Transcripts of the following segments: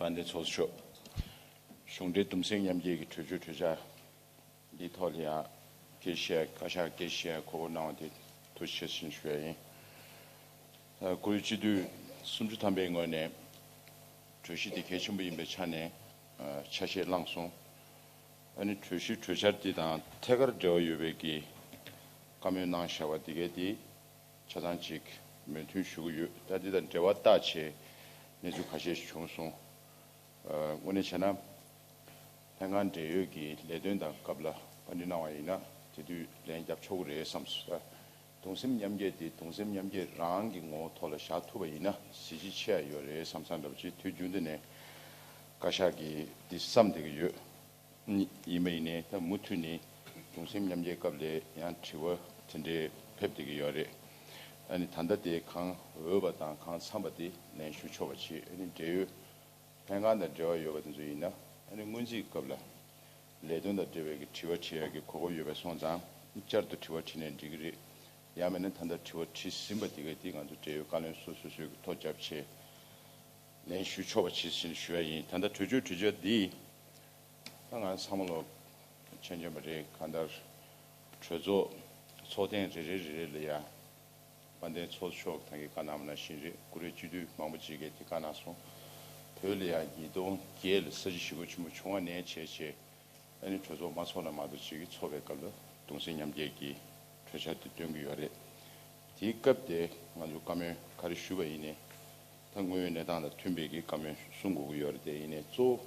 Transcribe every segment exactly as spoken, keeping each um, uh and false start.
དཔལ་ལྡན་ཚོགས་གཙོ་མཆོག་གཞུང་འབྲེལ་གདུང་སེམས་མཉམ་སྐྱེད་ཀྱི་གྲོས་ཆོད་གྲོས་འཆར་འདིའི་ཐོག་ལ་ཡང་སྐད་ཆ་བཤད། བཀའ་ཤག་སྐད་ཆ་བཤད། གོ་སྐབས་གནང་བ་དེ་ཐུགས་རྗེ་ཆེ་ཞུ་ཡ་ཡིན། ཨ། བཀུར་འོས་སྤྱི་འཐུས་སུམ་ཅུ་ཐམ་པའི་ངོས་ནས་གྲོས་གཞི་དེ་གལ་ཆེན་པོ་ཡིན་པའི་ཆ་ནས། ཨ། ཆ་ཤས་བླངས་སོང་། ཨ་ནི་གྲོས་གཞི་གྲོས་འཆར་འདི་དང་ཐད་ཀར་འབྲེལ་བ་ཡོད་པའི་གི་བཀའ་མོལ་གནང་བཞག་པ་འདི་གའི་དེ་ཆ་ཚང་ཅིག་མོས་མཐུན་ཞུ་གི་ཡོད། ད་འདི་དང་འབྲེལ་བ་བཏགས་བྱས་གནས་ཚུལ་ཁ་ཤས་ཤིག་བྱུང་སོང་། ཨ། དངོས་གནས་བྱས་ན་ལྷན་ཁང་འབྲེལ་ཡོད་ཀྱི་ལས་དོན་དང་སྐབས་ལ་བཀའ་འདྲི་གནང་བ་ཡིན་ན་དེ་དུས་ལན་རྒྱབ་ཆོག་གི་རེད་བསམ་སོང་། ད་གདུང་སེམས་མཉམ་སྐྱེད་དེ་གདུང་སེམས་མཉམ་སྐྱེད་རང་གི་ངོ་བོ་ཐོག་ལ་བཞག་ཐུབ་པ་ཡིན་ན་གཟི་བརྗིད་ཆེ་ཡ་ཡོད་རེད་བསམ་བསམ་འདྲ་པོ་ཅིག་དུས་རྒྱུན་དུ་ནས་བཀའ་ཤག་གིས་འདི་བསམ་བསྡད་ཀྱི་ཡོད། ཡིན་པ་ཡིན་ནའི་ད་མུ་མཐུད་ནས་གདུང་སེམས་མཉམ་སྐྱེད་སྐབས་ལ་ཡང་དྲི་བ་དེ་འདྲའི་ཕེབས་བསྡད་ཀྱི་ཡོད་རེད། ཨ་ནི་ད་ལྟ་དེ་གང་འོས་པ་དང་གང་འཚམས་པ་དེ་ལན་ཞུ་ཆོག་པ་བྱེད། ཨ་ནི་འབྲེལ་ཡོད་ལྷན་ཁང་དང་འབྲེལ་བ་ཡོད་པ་དེ་ཚོ་ཡིན་ན། ཨ་ནི་སྔོན་རྩིས་སྐབས་ལ་ལས་དོན་དང་འབྲེལ་བའི་གི་དྲི་བ་དྲི་ཡག་གི་གོ་སྐབས་ཡོད་པ་སོང་ཙང་བསྐྱར་དུ་དྲི་བ་དྲིས་ནས་འགྲིག་གི་རེད། ཡང་མིན་ན་ད་ལྟ་དྲི་བ་དྲིས་ཟིན་པ་དེ་ག་དེ་ང་ཚོ་འབྲེལ་ཡོད་བཀའ་བློན་སོ་སོ་སོའི་གི་ཐོ་རྒྱབ་བྱས་ལན་ཞུ་ཆོག་པ་བྱེད་ཟིན་ཞུ་ཡ་ཡིན། ད་ལྟ་གྲོས་ཆོད་གྲོས་ཆོད་འདི་ད་ང་ཚང་མ་ལོ་མཁྱེན་མཁྱེན་པ་རེད། གང་ལྟར་གྲོས་ཚོགས་ཚོགས་ཐེངས་རེ་རེ་རེ་རེ་ལ་ཡ་དཔལ་ལྡན་ཚོགས་གཙོ་མཆོག་ད་གིན་བཀའ་གནང་བ་ནང་བཞིན་རེད། བཀུར་འོས་སྤྱི་འཐུས་མང་པོ་ཅིག་གིས་དེ་བཀའ་གནང་སོང་། བོད་ལ་ཡང་ཉིས་སྟོང་བརྒྱད་ལ་ས་བྱི་ཞི་རྒོལ་ཆེན་པོ་བྱུང་བ་ནས་བྱས་བྱས་ཨ་ནི་གྲོས་ཚོགས་མ་ཚོགས་ན་མ་གཏོགས་ཅིག་གིས་ཚོགས་པའི་སྐབས་ལ་གདུང་སེམས་མཉམ་སྐྱེད་ཀྱི་གྲོས་འཆར་དེ་བཏོན་གྱི་ཡོད་རེད། དེའི་སྐབས་དེ་ང་ཚོ་བཀའ་མོལ་ག་རེ་ཞུས་པ་ཡིན་ནའི་ད་དངོས་ཡོད་གནས་སྟངས་དང་མཐུན་པའི་གི་བཀའ་མོལ་གསུང་དགོས་ཀྱི་ཡོད་རེད། དེ་ཡིན་ནའི་གཙོ་བོ་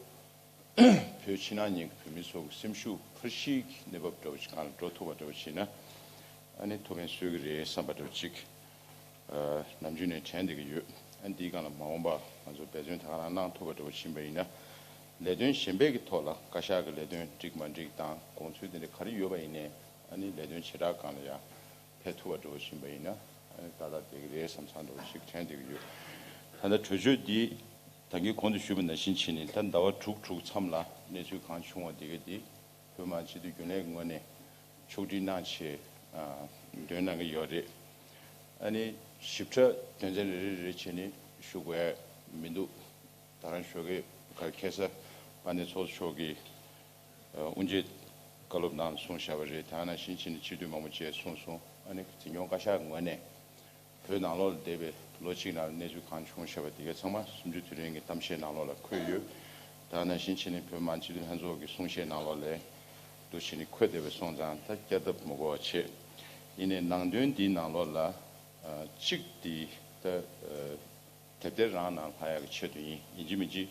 བོད་ཕྱི་ནང་གཉིས་ཀྱི་བོད་མི་ཚོ་གི་སེམས་ཤུགས་འཕར་གཞིའི་གནས་བབ་འདྲ་བོ་ཞིག་སྒང་ལ་འགྲོ་ཐུབ་པ་འདྲ་བོ་བྱས་ན་ཨ་ནི་ཐུགས་ཕན་གསོས་ཀྱི་རེད་བསམ་པ་འདྲ་བོ་ཅིག་ཨ། ནམ་རྒྱུན་ནས་དྲན་བསྡད་ཀྱི་ཡོད། ཨ་ནི་འདིའི་སྒང་ལ་མ་འོངས་པ་ང་ཚོ་འབད་བརྩོན་ད་ག་རང་གནང་ཐུབ་པ་འདྲ་བོ་ཕྱིན་པ་ཡིན་ན། ལས་དོན་གཞན་པའི་གི་ཐོག་ལ་བཀའ་ཤག་གི་ལས་དོན་འགྲིག་མ་འགྲིག་དང་དགོངས་ཚུལ་དེ་འདྲ་ག་རེ་ཡོད་པ་ཡིན་ནའི་ཨ་ནི་ལས་དོན་བྱེ་བྲག་སྒང་ལ་ཡང་ཕེབས་ཐུབ་པ་འདྲ་བོ་ཕྱིན་པ་ཡིན་ན་ཨ་ནི་ཏག་ཏག་བསྡད་ཀྱི་རེད་བསམ་བསམ་འདྲ་བོ་ཞིག་དྲན་བསྡད་ཀྱི་ཡོད། ད་ལྟ་གྲོས་ཆོད་འདི་ད་གིན་གོང་དུ་ཞུས་པ་ནང་བཞིན་བྱས་ནས་ད་ཟླ་བ་དྲུག་དྲུག་མཚམས་ལ་གནས་ཚུལ་གང་བྱུང་བ་དེ་ག་དེ་བོད་མི་མང་སྤྱི་འཐུས་རྒྱུན་ལས་ཀྱི་ངོས་ནས་ཕྱོགས་སྒྲིག་གནང་བྱས་ཨ། འདོན་གནང་གི་ཡོད་རེད། ཨ་ནི་ཞིབ་ཕྲ་དོན་ཚན་རེ་རེ་རེ་བྱས་ནས་ཞུ་དགོས་ཡ་མི་འདུག་ད་རང་ཞོགས་ཀས་ག་རེ་ཁ་སང་དཔལ་ལྡན་ཚོགས་གཙོ་མཆོག་གིས་ཨ། དབུ་འབྱེད་བཀའ་སློབ་ནང་གསུངས་བཞག་པ་རེད། ད་ནང་བཞིན་བྱས་ནས་སྤྱི་འཐུས་མང་པོ་བཅས་གསུངས་སོང་། ཨ་ནི་འཛིན་སྐྱོང་བཀའ་ཤག་ངོས་ནས་བོད་ནང་ལོགས་ལ་བསྡད་པའི་ལོ་གཅིག་ནང་གནས་ཚུལ་གང་བྱུང་བཤད་པ་དེ་གའི་ཚང་མ་གསུམ་བཅུ་དུས་དྲན་གྱི་གཏམ་བཤད་ནང་ལོགས་ལ་འཁོད་ཡོད། ད་ནང་བཞིན་བྱས་ནས་བོད་མི་མང་སྤྱི་འཐུས་ལྷན་ཚོགས་ཀྱི་གསུང་བཤད་ནང་ལོགས་ལ་འདུ་བྱས་ནས་འཁོད་བསྡད་པ་སོང་ཙང་ད་བསྐྱར་ལྡབ་མི་དགོས་པ་བྱས། ཡིན་ནའི་ནང་དོན་འདིའི་ནང་ལོགས་ལ་ཨ། གཅིག་འདི་ད་ཨ། དེབ་ཐེར་རང་ནང་ལྷག་ཡག་གི་ཆེད་དུ་ཡིན། ཡིན་གཅིག་མིན་གཅིག་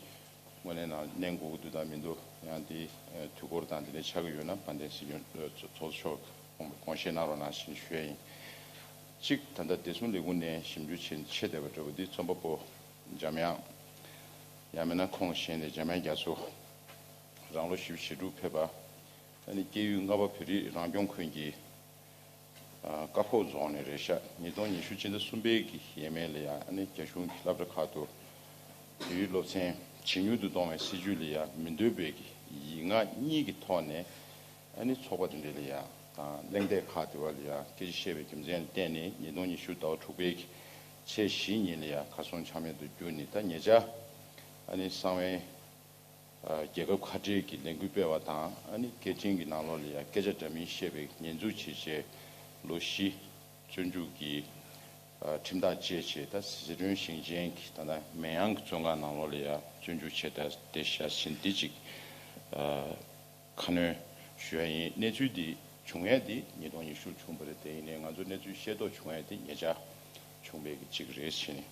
དངོས་གནས་ནང་གནོན་དགོས་ཀྱི་འདུག་དང་མི་འདུག་ཡང་འདི་ཨ། དུས་འཁོར་དང་འདི་འདྲ་ཆགས་ཀྱི་ཡོད་ན་དཔལ་ལྡན་སྲིད་སྐྱོང་ཨ། ཚོགས་གཙོ་མཆོག་དགོངས་དགོངས་བཞེས་གནང་རོགས་གནང་ཞེས་ཞུ་ཡ་ཡིན། གཅིག་ད་ལྟ་བདེ་སྲུང་ལས་ཁུངས་ནས་ཞིབ་འཇུག་བྱས་བྱས་བསྡད་པ་འདྲ་བོ་འདི་རྩོམ་པ་པོ་འཇམ་དབྱངས་ཡང་མིན་ན་ཁོང་གཞན་དེ་འཇམ་དབྱངས་རྒྱ་མཚོ་རང་ལོ་བཞི་བཅུ་ཞེ་དྲུག་ཕེབས་པ། ཨ་ནི་སྐྱེས་ཡུལ་རྔ་པ་བོད་རིགས་རང་སྐྱོང་ཁུལ་གྱི་ཨ། རྐ་ཕུག་རྫོང་ནས་རེད་ཤག་ཉིས་སྟོང་ཉི་ཤུ་སྤྱི་ཟླ་གསུམ་པའི་གི་ཡས་མས་ལ་ཡང་ཨ་ནི་རྒྱ་གཞུང་གི་སློབ་གྲྭ་ཁག་ཏུ་བོད་ཡིག་སློབ་ཚན་ཇེ་ཉུང་དུ་གཏོང་བའི་སྲིད་བྱུས་ལ་ཡང་མི་འདོད་པའི་གི་ཡིག་ངག་གཉིས་ཀྱི་ཐོག་ནས་ཨ་ནི་ཚོགས་པ་དེ་འདྲ་ལ་ཡང་དང་གླེང་སྟེགས་ཁག་དེ་བ་ལ་ཡང་སྐད་ཆ་བཤད་པའི་རྒྱུ་མཚན་ལ་བརྟེན་ནས་ཉིས་སྟོང་ཉི་ཤུ་ཟླ་བ་དྲུག་པའི་གི་ཚེས་བཞི་ཉིན་ལ་ཡང་གར་སོང་ཆ་མེད་དུ་གྱུར་ནས་ད་ཉེ་ཆར་ཨ་ནི་གསང་བའི་རྒྱལ་ཁབ་ཁ་བྲལ་གྱི་ལས་འགུལ་སྤེལ་བ་དང་ཨ་ནི་སྐད་འཕྲིན་གྱི་ནང་ལོགས་ལ་ཡང་སྐད་ཆ་འདྲ་མིན་བཤད་པའི་ཉེས་འཛུགས་བྱས་རྗེས་ལོ་བཞི་བཙོན་འཇུག་གི་ཁྲིམས་ཐག་བཅད་རྗེས་ད་ཟི་ཁྲོན་ཞིང་ཆེན་གྱི་ད་ལྟ་མེ་ཡང་གི་བཙོན་ཁང་ནང་ལོགས་ལ་ཡང་བཙོན་འཇུག་བྱས་ད་བསྡད་བཞག་ཟིན་འདི་ཅིག་ཁ་སྣོན་ཞུ་ཡ་ཡིན། གནས་ཚུལ་འདི་བྱུང་ཡ་འདི་ཉིས་སྟོང་ཉི་ཤུ་བྱུང་བ་རེད། དེ་ཡིན་ནའི་ང་ཚོ་གནས་ཚུལ་ཤེས་རྟོགས་བྱུང་ཡ་འདི་ཉེ་ཆར་བྱུང་བའི་གི་ཅིག་རེད་ཟེར་ནས།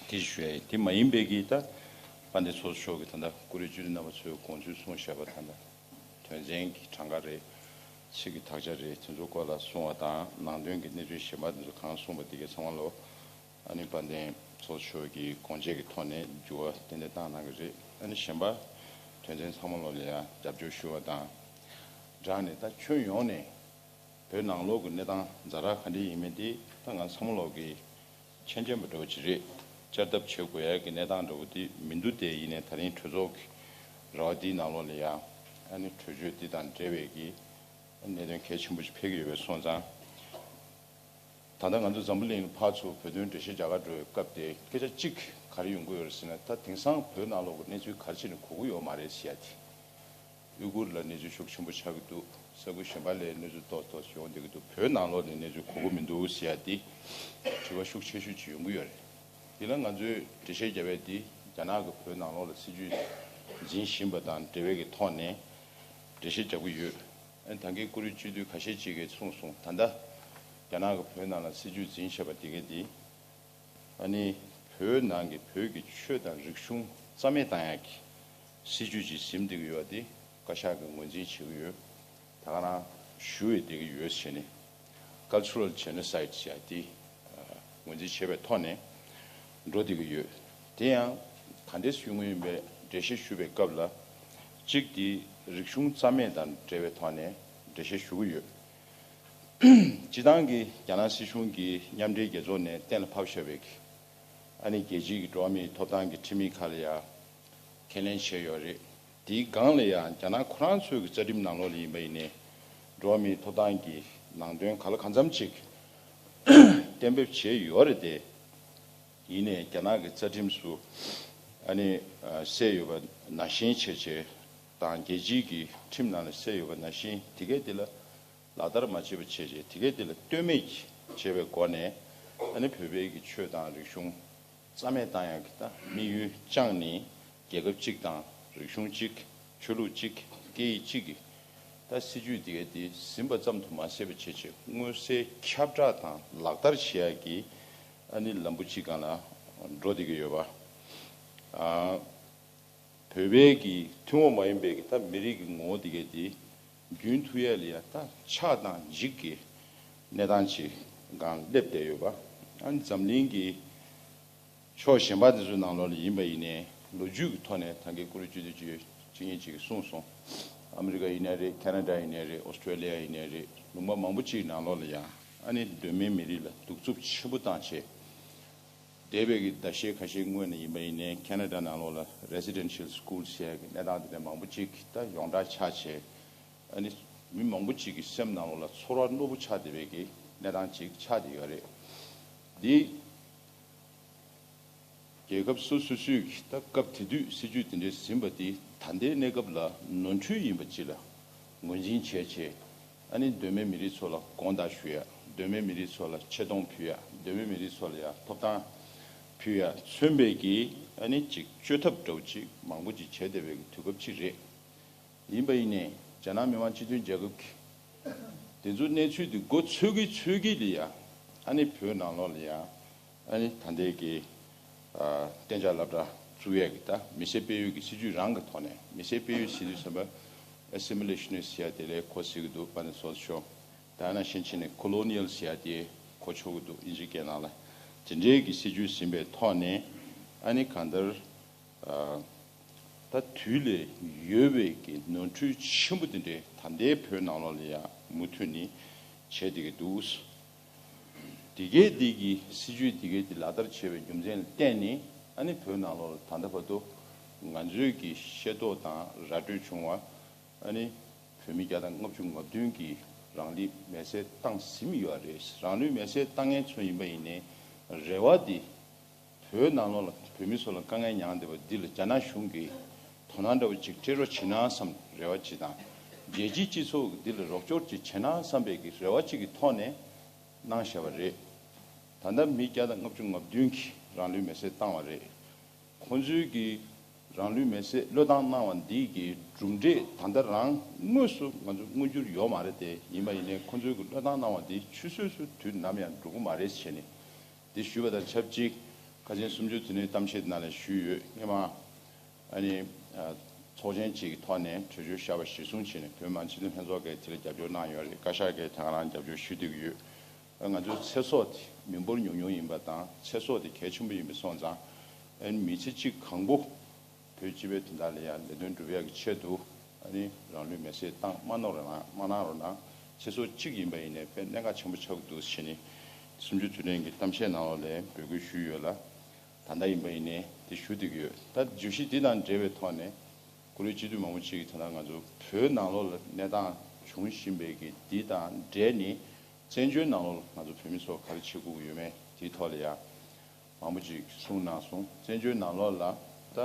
དེ་ཞུ་ཡ་ཡིན། དེ་མ་ཡིན་པའི་གི་ད་དཔལ་ལྡན་ཚོགས་གཙོ་མཆོག་གིས་ད་ལྟ་བཀུར་འོས་སྤྱི་འཐུས་རྣམ་པ་ཚོའི་དགོངས་ཚུལ་གསུངས་བཞག་པ་ད་ལྟ་དོན་ཚན་གྱི་གྲངས་ཀ་རེད། ཚིག་གི་དག་ཆ་རེད། དེ་ཚོའི་སྐོར་ལ་གསུངས་པ་དང་ནང་དོན་གྱི་གནས་ཚུལ་གཞན་པ་དེ་ཚོ་གང་གསུངས་པ་དེ་གའི་ཚང་མ་ལོ་ཨ་ནི་དཔལ་ལྡན་ཚོགས་གཙོ་མཆོག་གིས་དགོངས་བཞེས་ཀྱི་ཐོག་ནས་འགྱུར་བ་ཏན་ཏན་བཏང་གནང་གི་རེད། ཨ་ནི་གཞན་པ་དོན་ཚན་ཚང་མ་ལོ་ལ་ཡང་རྒྱབ་སྐྱོར་ཞུ་བ་དང་སྦྲགས་ནས་ད་ཁྱོན་ཡོངས་ནས་བོད་ནང་ལོགས་ཀྱི་གནས་སྟངས་ཛ་དྲག་ག་འདྲ་ཡིན་མིན་དེ་ད་ང་ཚང་མ་ལོག་གི་མཁྱེན་མཁྱེན་པ་འདྲ་བོ་ཅིག་རེད། བསྐྱར་ལྡབ་བྱེད་དགོས་ཡ་གི་གནས་སྟངས་འདྲ་བོ་དེ་མི་འདུག་དེ་ཡིན་ནའི་ད་རིང་གྲོས་ཚོགས་ཀྱི་ར་བ་འདིའི་ནང་ལོགས་ལ་ཡ་ཨ་ནི་གྲོས་ཆོད་འདི་དང་འབྲེལ་བའི་གི་གནད་དོན་གལ་ཆེན་པོ་ཞིག་འཕེལ་གྱི་ཡོད་པའི་སོང་ཙང་ ད་ལྟ་ང་ཚོ་འཛམ་བུ་གླིང་ལ་ཕར་ཚུར་བོད་དོན་འགྲེལ་བཤད་རྒྱག་ག་འགྲོ་བའི་སྐབས་དེ་སྐད་ཆ་གཅིག་ག་རེ་ཡོང་གི་ཡོད་རེད་ཟེར་ན། ད་དེང་སང་བོད་ནང་ལོགས་ཀྱི་གནས་ཚུལ་ག་རེ་བྱས་ནས་གོ་གི་ཡོད་མ་རེད་ཟེར་ཡ་དེ། ཡུ་གུར་ལ་གནས་ཚུལ་ཤུགས་ཆེན་པོ་ཆགས་ཀྱི་འདུག་ས་ཁུལ་གཞན་པ་ལ་གནས་ཚུལ་ཏོག་ཏོག་ཡོང་བསྡད་ཀྱི་འདུག་བོད་ནང་ལོགས་ནས་གནས་ཚུལ་གོ་གི་མི་འདུག་ཟེར་ཡ་དེ་དྲི་བ་ཤུགས་ཆེ་ཤོས་ཅིག་ཡོང་གི་ཡོད་རེད། དེ་ལ་ང་ཚོས་འགྲེལ་བཤད་བརྒྱབ་པ་དེ་རྒྱ་ནག་གིས་བོད་ནང་ལོགས་ལ་སྲིད་ཇུས་འཛིན་བཞིན་པ་དང་འབྲེལ་བའི་གི་ཐོག་ནས་འགྲེལ་བཤད་བརྒྱབ་ཀྱི་ཡོད། ཨ་ནི་ད་གིན་བཀུར་འོས་སྤྱི་འཐུས་ཁ་ཤས་ཅིག་གིས་གསུངས་སོང་། ད་ལྟ་རྒྱ་ནག་གིས་བོད་ནང་ལ་སྲིད་ཇུས་འཛིན་བཞིན་པ་དེ་ག་དེ། ཨ་ནི་བོད་ནང་གི་བོད་ཀྱི་ཆོས་དང་རིག་གཞུང་རྩ་མེད་བཏང་ཡག་གི་སྲིད་ཇུས་ཅིག་འཛིན་བསྡད་ཀྱི་ཡོད་པ་དེ་བཀའ་ཤག་གིས་ངོས་འཛིན་བྱེད་ཀྱི་ཡོད། ད་ག་རང་ཞུ་ཡི་བསྡད་ཀྱི་ཡོད་ཟེར་ནས། Cultural Genocide ཟེར་ཡ་དེ་ངོས་འཛིན་བྱས་པའི་ཐོག་ནས་འགྲོ་བསྡད་ཀྱི་ཡོད། དེ་ཡང་ག་འདྲས་ཞུ་དགོས་ཡིན་པའི་འགྲེལ་བཤད་ཞུ་བའི་སྐབས་ལ། གཅིག་དེ་རིག་གཞུང་རྩ་མེད་དང་འབྲེལ་བའི་ཐོག་ནས་འགྲེལ་བཤད་ཞུ་གི་ཡོད། སྤྱི་བཏང་གི་རྒྱ་ནག་སྲིད་གཞུང་གིས་མཉམ་འབྲེལ་རྒྱལ་ཚོགས་ནས་གཏན་ལ་ཕབ་བཞག་པའི་ཨ་ནི་རྒྱལ་སྤྱིའི་གི་འགྲོ་བ་མིའི་ཐོབ་ཐང་གི་ཁྲིམས་ཡིག་ཁག་ལ་ཡང་ཁས་ལེན་བྱས་ཡོད་རེད། དེའི་སྒང་ལ་ཡང་རྒྱ་ནག་ཁོ་རང་ཚོའི་གི་རྩ་ཁྲིམས་ནང་ལོགས་ལ་ཡིན་པ་ཡིན་ནའི་འགྲོ་བ་མིའི་ཐོབ་ཐང་གི་ནང་དོན་ག་ལ་གང་འཚམ་ཅིག་གཏན་འབེབས་བྱས་ཡོད་རེད་དེ། ཡིན་ནའི་རྒྱ་ནག་གི་རྩ་ཁྲིམས་སུ་ཨ་ནི་གསལ་ཡོད་པ་ནང་བཞིན་བྱས་བྱས་དང་རྒྱལ་སྤྱིའི་གི་ཁྲིམས་ནང་ལ་གསལ་ཡོད་པ་ནང་བཞིན་དེ་གས་དེ་ལ་ལག་བསྟར་མ་བྱས་པ་བྱས་བྱས་དེ་གས་དེ་ལ་ལྟོས་མེད་བྱས་པའི་སྒོ་ནས། ཨ་ནི་བོད་པའི་གི་ཆོས་དང་རིག་གཞུང་རྩ་མེད་བཏང་ཡག་གི་ད་དམིགས་ཡུལ་བཅངས་ནས་རྒྱལ་ཁབ་གཅིག་དང་རིག་གཞུང་གཅིག་ཆོས་ལུགས་གཅིག་སྐད་ཡིག་གཅིག་གི་ད་སྲིད་ཇུས་དེ་གས་དེ་ཟིན་པ་ཙམ་དུ་མ་ཟད་པ་བྱས་བྱས་མངོན་གསལ་ཁྱབ་བསྒྲགས་དང་ལག་བསྟར་བྱེད་ཡག་གི་ཨ་ནི་ལམ་བུ་གཅིག་སྒང་ལ་འགྲོ་བསྡད་ཀྱི་ཡོད་པ། ཨ། བོད་པའི་གི་ཐུན་མོང་མ་ཡིན་པའི་གི་ད་མི་རིགས་ཀྱི་ངོ་བོ་དེ་གས་དེ་རྒྱུན་མཐུད་ཡ་ལ་ཡ་ད་ཆགས་སྡང་འཇིགས་ཀྱི་གནས་སྟངས་ཅིག་སྒང་སླེབས་བསྡད་ཡོད་པ། ཨ་ནི་འཛམ་གླིང་གི་ཕྱོགས་གཞན་པ་དེ་ཚོའི་ནང་ལོགས་ལ་ཡིན་པ་ཡིན་ནའི་ལོ་རྒྱུས་ཀྱི་ཐོག་ནས་ད་གིན་བཀུར་འོས་སྤྱི་འཐུས་ཅིག་ཅིག་ཡིན་ཅིག་གསུངས་སོང་། ཨ་མི་རི་ཀ་ཡིན་ནའི་རེད། ཁེ་ན་ཌ་ཡིན་ནའི་རེད། ཨོ་སི་ཀྲོ་ལི་ཡ་ཡིན་ནའི་རེད། ལུང་པ་མང་པོ་ཅིག་ནང་ལོགས་ལ་ཡང་ཨ་ནི་གདོད་མའི་མི་རིགས་ལ་གདུག་རྩུབ་ཆེན་པོ་བཏང་བྱས། འདས་པའི་གི་ཟླ་ཤས་ཁ་ཤས་སྔོན་ནས་ཡིན་པ་ཡིན་ནའི་ཁེ་ན་ཌ་ནང་ལོགས་ལ་Residential School ཟེར་ཡ་གི་གནས་སྟངས་དེ་འདྲ་མང་པོ་ཅིག་ད་ཡོངས་གྲགས་ཆགས་བྱས། ཨ་ནི་མི་མང་པོ་ཅིག་གི་སེམས་ནང་ལོགས་ལ་ཚོར་བ་རྣོ་པོ་ཆགས་བསྡད་པའི་གི་གནས་སྟངས་ཅིག་ཆགས་བསྡད་ཡོད་རེད། འདི་རྒྱལ་ཁབ་སོ་སོ་སོའི་གི་ད་སྐབས་དེ་དུས་སྲིད་ཇུས་དེ་འདྲའི་ཟིན་པ་དེ་ད་ལྟའི་གནས་སྐབས་ལ་ནོར་འཁྲུལ་ཡིན་པ་ཅིག་ལ་ངོས་འཛིན་བྱས་བྱས། ཨ་ནི་གདོད་མའི་མི་རིགས་ཚོ་ལ་དགོངས་དག་ཞུ་ཡ། གདོད་མའི་མི་རིགས་ཚོ་ལ་ཆེ་མཐོང་ཕུལ་ཡ། གདོད་མའི་མི་རིགས་ཚོ་ལ་ཡ་ཐོབ་ཐང་ཕུལ་ཡ་མཚོན་པའི་གི་ཨ་ནི་ཅིག་བཅོས་ཐབས་འདྲ་བོ་ཅིག་མང་པོ་ཅིག་བྱས་བསྡད་པའི་གི་དུས་སྐབས་ཅིག་རེད། ཡིན་པ་ཡིན་ནའི་རྒྱ་ནག་མི་དམངས་སྤྱི་མཐུན་རྒྱལ་ཁབ་ཀྱི་དེ་ཚོ་གནས་ཚུལ་དེ་མགོ་ཚོད་ཀྱི་ཚོད་ཀྱི་ལ་ཡ་ཨ་ནི་བོད་ནང་ལོགས་ལ་ཡ། ཨ་ནི་ད་ལྟའི་གི་ཨ་གཏན་འཇགས་སློབ་གྲྭ་བཙུགས་ཡས་ཀྱི་ད་མི་སེར་སྤེལ་ཡུལ་གྱི་སྲིད་ཇུས་རང་གི་ཐོག་ནས། མི་སེར་སྤེལ་ཡུལ་ཟེར་དུས་ཙམ་པ་Assimilationist ཟེར་ཡ་དེ་ལས་གོ་སྲིད་ཀྱི་འདུག་དཔེར་ན་སོ་སོ། ད་ན་ཤན་ཆེན་ནས་Colonial ཟེར་ཡ་དེ་གོ་ཆོག་གི་འདུག་དབྱིན་ཇིའི་སྐད་ནང་ལ། དེ་འདྲའི་གི་སྲིད་ཇུས་ཟིན་པའི་ཐོག་ནས་ཨ་ནི་གང་ལྟར་ཨ་ད་དུས་ལས་ཡོལ་བའི་གི་ནོར་འཁྲུལ་ཆེན་པོ་དེ་འདྲའི་ད་ལྟའི་བོད་ནང་ལོགས་ལ་ཡང་མུ་མཐུད་ནས་བྱས་བསྡད་ཀྱི་འདུག་དེ་གའི་དེ་གི་སྲིད་ཇུས་དེ་གའི་དེ་ལག་བསྟར་བྱས་པའི་རྒྱུ་མཚན་ལ་བརྟེན་ནས་ཨ་ནི་བོད་ནང་ལོགས་ལ་ད་ལྟ་བར་དུ་ང་ཚོའི་གི་ཤེས་རྟོགས་དང་ར་སྤྲོད་བྱུང་བ། ཨ་ནི་བོད་མི་བརྒྱ་དང་ལྔ་བཅུ་ང་བདུན་གྱིས་རང་ལུས་མེར་སྲེག་བཏང་ཟིན་ཡོད་རེད། རང་ལུས་མེར་སྲེག་བཏང་མཁན་ཚོ་ཡིན་པ་ཡིན་ནའི་རེ་བ་དེ་བོད་ནང་ལོགས་ལ་བོད་མི་ཚོ་ལ་དཀའ་ངལ་མྱངས་བསྡད་པ་འདི་ལ་རྒྱ་ནག་གཞུང་གིས་དོ་སྣང་འདྲ་བོ་ཅིག་སྤྲད་རོགས་བྱེད་ན་བསམ་རེ་བ་ཅིག་དང་། རྒྱལ་སྤྱིའི་སྤྱི་ཚོགས་ཀྱིས་འདི་ལ་རོགས་སྐྱོར་ཅིག་བྱེད་ན་བསམ་པའི་གི་རེ་བ་ཅིག་གི་ཐོག་ནས་གནང་བཞག་པ་རེད། ད་ལྟ་མི་བརྒྱ་དང་ལྔ་བཅུ་ང་བདུན་གྱིས་རང་ལུས་མེར་སྲེག་བཏང་བ་རེད། ཁོང་ཚོའི་གི་རང་ལུས་མེར་སྲེག་བློས་བཏང་གནང་བ་འདི་གི་གྲུབ་འབྲས་ད་ལྟ་རང་དངོས་སུ་ང་ཚོ་མངོན་གྱུར་ཡོད་མ་རེད་དེ། ཡིན་པ་ཡིན་ནའི་ཁོང་ཚོའི་གི་བློས་བཏང་གནང་བ་འདི་ཆུད་ཟོས་སུ་དུས་ནམ་ཡང་འགྲོ་གི་མ་རེད་ཟེར་ནས། འདི་ཞུས་པ་དང་ཆབས་ཅིག་ཁ་ཆེན་གསུམ་བཅུ་དོན་གཉེར་གཏམ་བཤད་ནང་ལ་ཞུས་ཡོད། སྔོན་མ་ཨ་ནི་ཚོགས་ཆེན་གཅིག་གི་ཐོག་ནས་གྲོས་ཆོད་བཞག་པ་གཞིར་བཟུང་བྱས་ནས་བོད་མི་མང་སྤྱི་འཐུས་ལྷན་ཚོགས་ཀྱིས་དེ་ལ་རྒྱབ་སྐྱོར་གནང་ཡོད་རེད། བཀའ་ཤག་གིས་དེ་ག་རང་རྒྱབ་སྐྱོར་ཞུ་བསྡད་ཀྱི་ཡོད། ང་ཚོའི་ཚེ་སྲོག་དེ་མི་འབོར་ཉུང་ཉུང་ཡིན་པ་དང་ཚེ་སྲོག་དེ་གལ་ཆེན་པོ་ཡིན་པ་སོང་ཙང་ཨ་ནི་མི་ཚེ་གཅིག་གང་པོ་བོད་སྤྱི་པའི་དོན་དག་ལ་ཡང་ལས་དོན་སྒྲུབ་ཡག་གི་ཆེད་དུ་ཨ་ནི་རང་ལུས་མེར་སྲེག་བཏང་མ་གནང་རོགས་གནང་། མ་གནང་རོགས་གནང་། ཚེ་སྲོག་གཅིག་ཡིན་པ་ཡིན་ནའི་དཔེ་གནད་འགག་ཆེན་པོ་ཆགས་ཀྱི་འདུག་ཟེར་ནས་གསུམ་བཅུ་དོན་གཉེར་གྱི་གཏམ་བཤད་ནང་ལོགས་ལ་འབོད་སྐུལ་ཞུས་ཡོད་ལ། ད་ལྟ་ཡིན་པ་ཡིན་ནའི་དེ་ཞུ་བསྡད་ཀྱི་ཡོད། ད་བརྗོད་གཞི་འདི་དང་འབྲེལ་བའི་ཐོག་ནས་བཀུར་འོས་སྤྱི་འཐུས་མང་པོ་ཅིག་གིས་ད་ལྟ་ང་ཚོ་བོད་ནང་ལོགས་ལ་གནས་སྟངས་བྱུང་བཞིན་པའི་གི་འདི་དང་འབྲེལ་ནས་ བཙན་བྱོལ་ནང་ལོགས་ལ་ང་ཚོ་བོད་མི་ཚོ་ག་རེ་བྱེད་དགོས་ཀྱི་ཡོད་མེད་དེའི་ཐོག་ལ་ཡང་མང་པོ་ཅིག་གསུངས་གནང་སོང་། བཙན་བྱོལ་ནང་ལོགས་ལ་ད་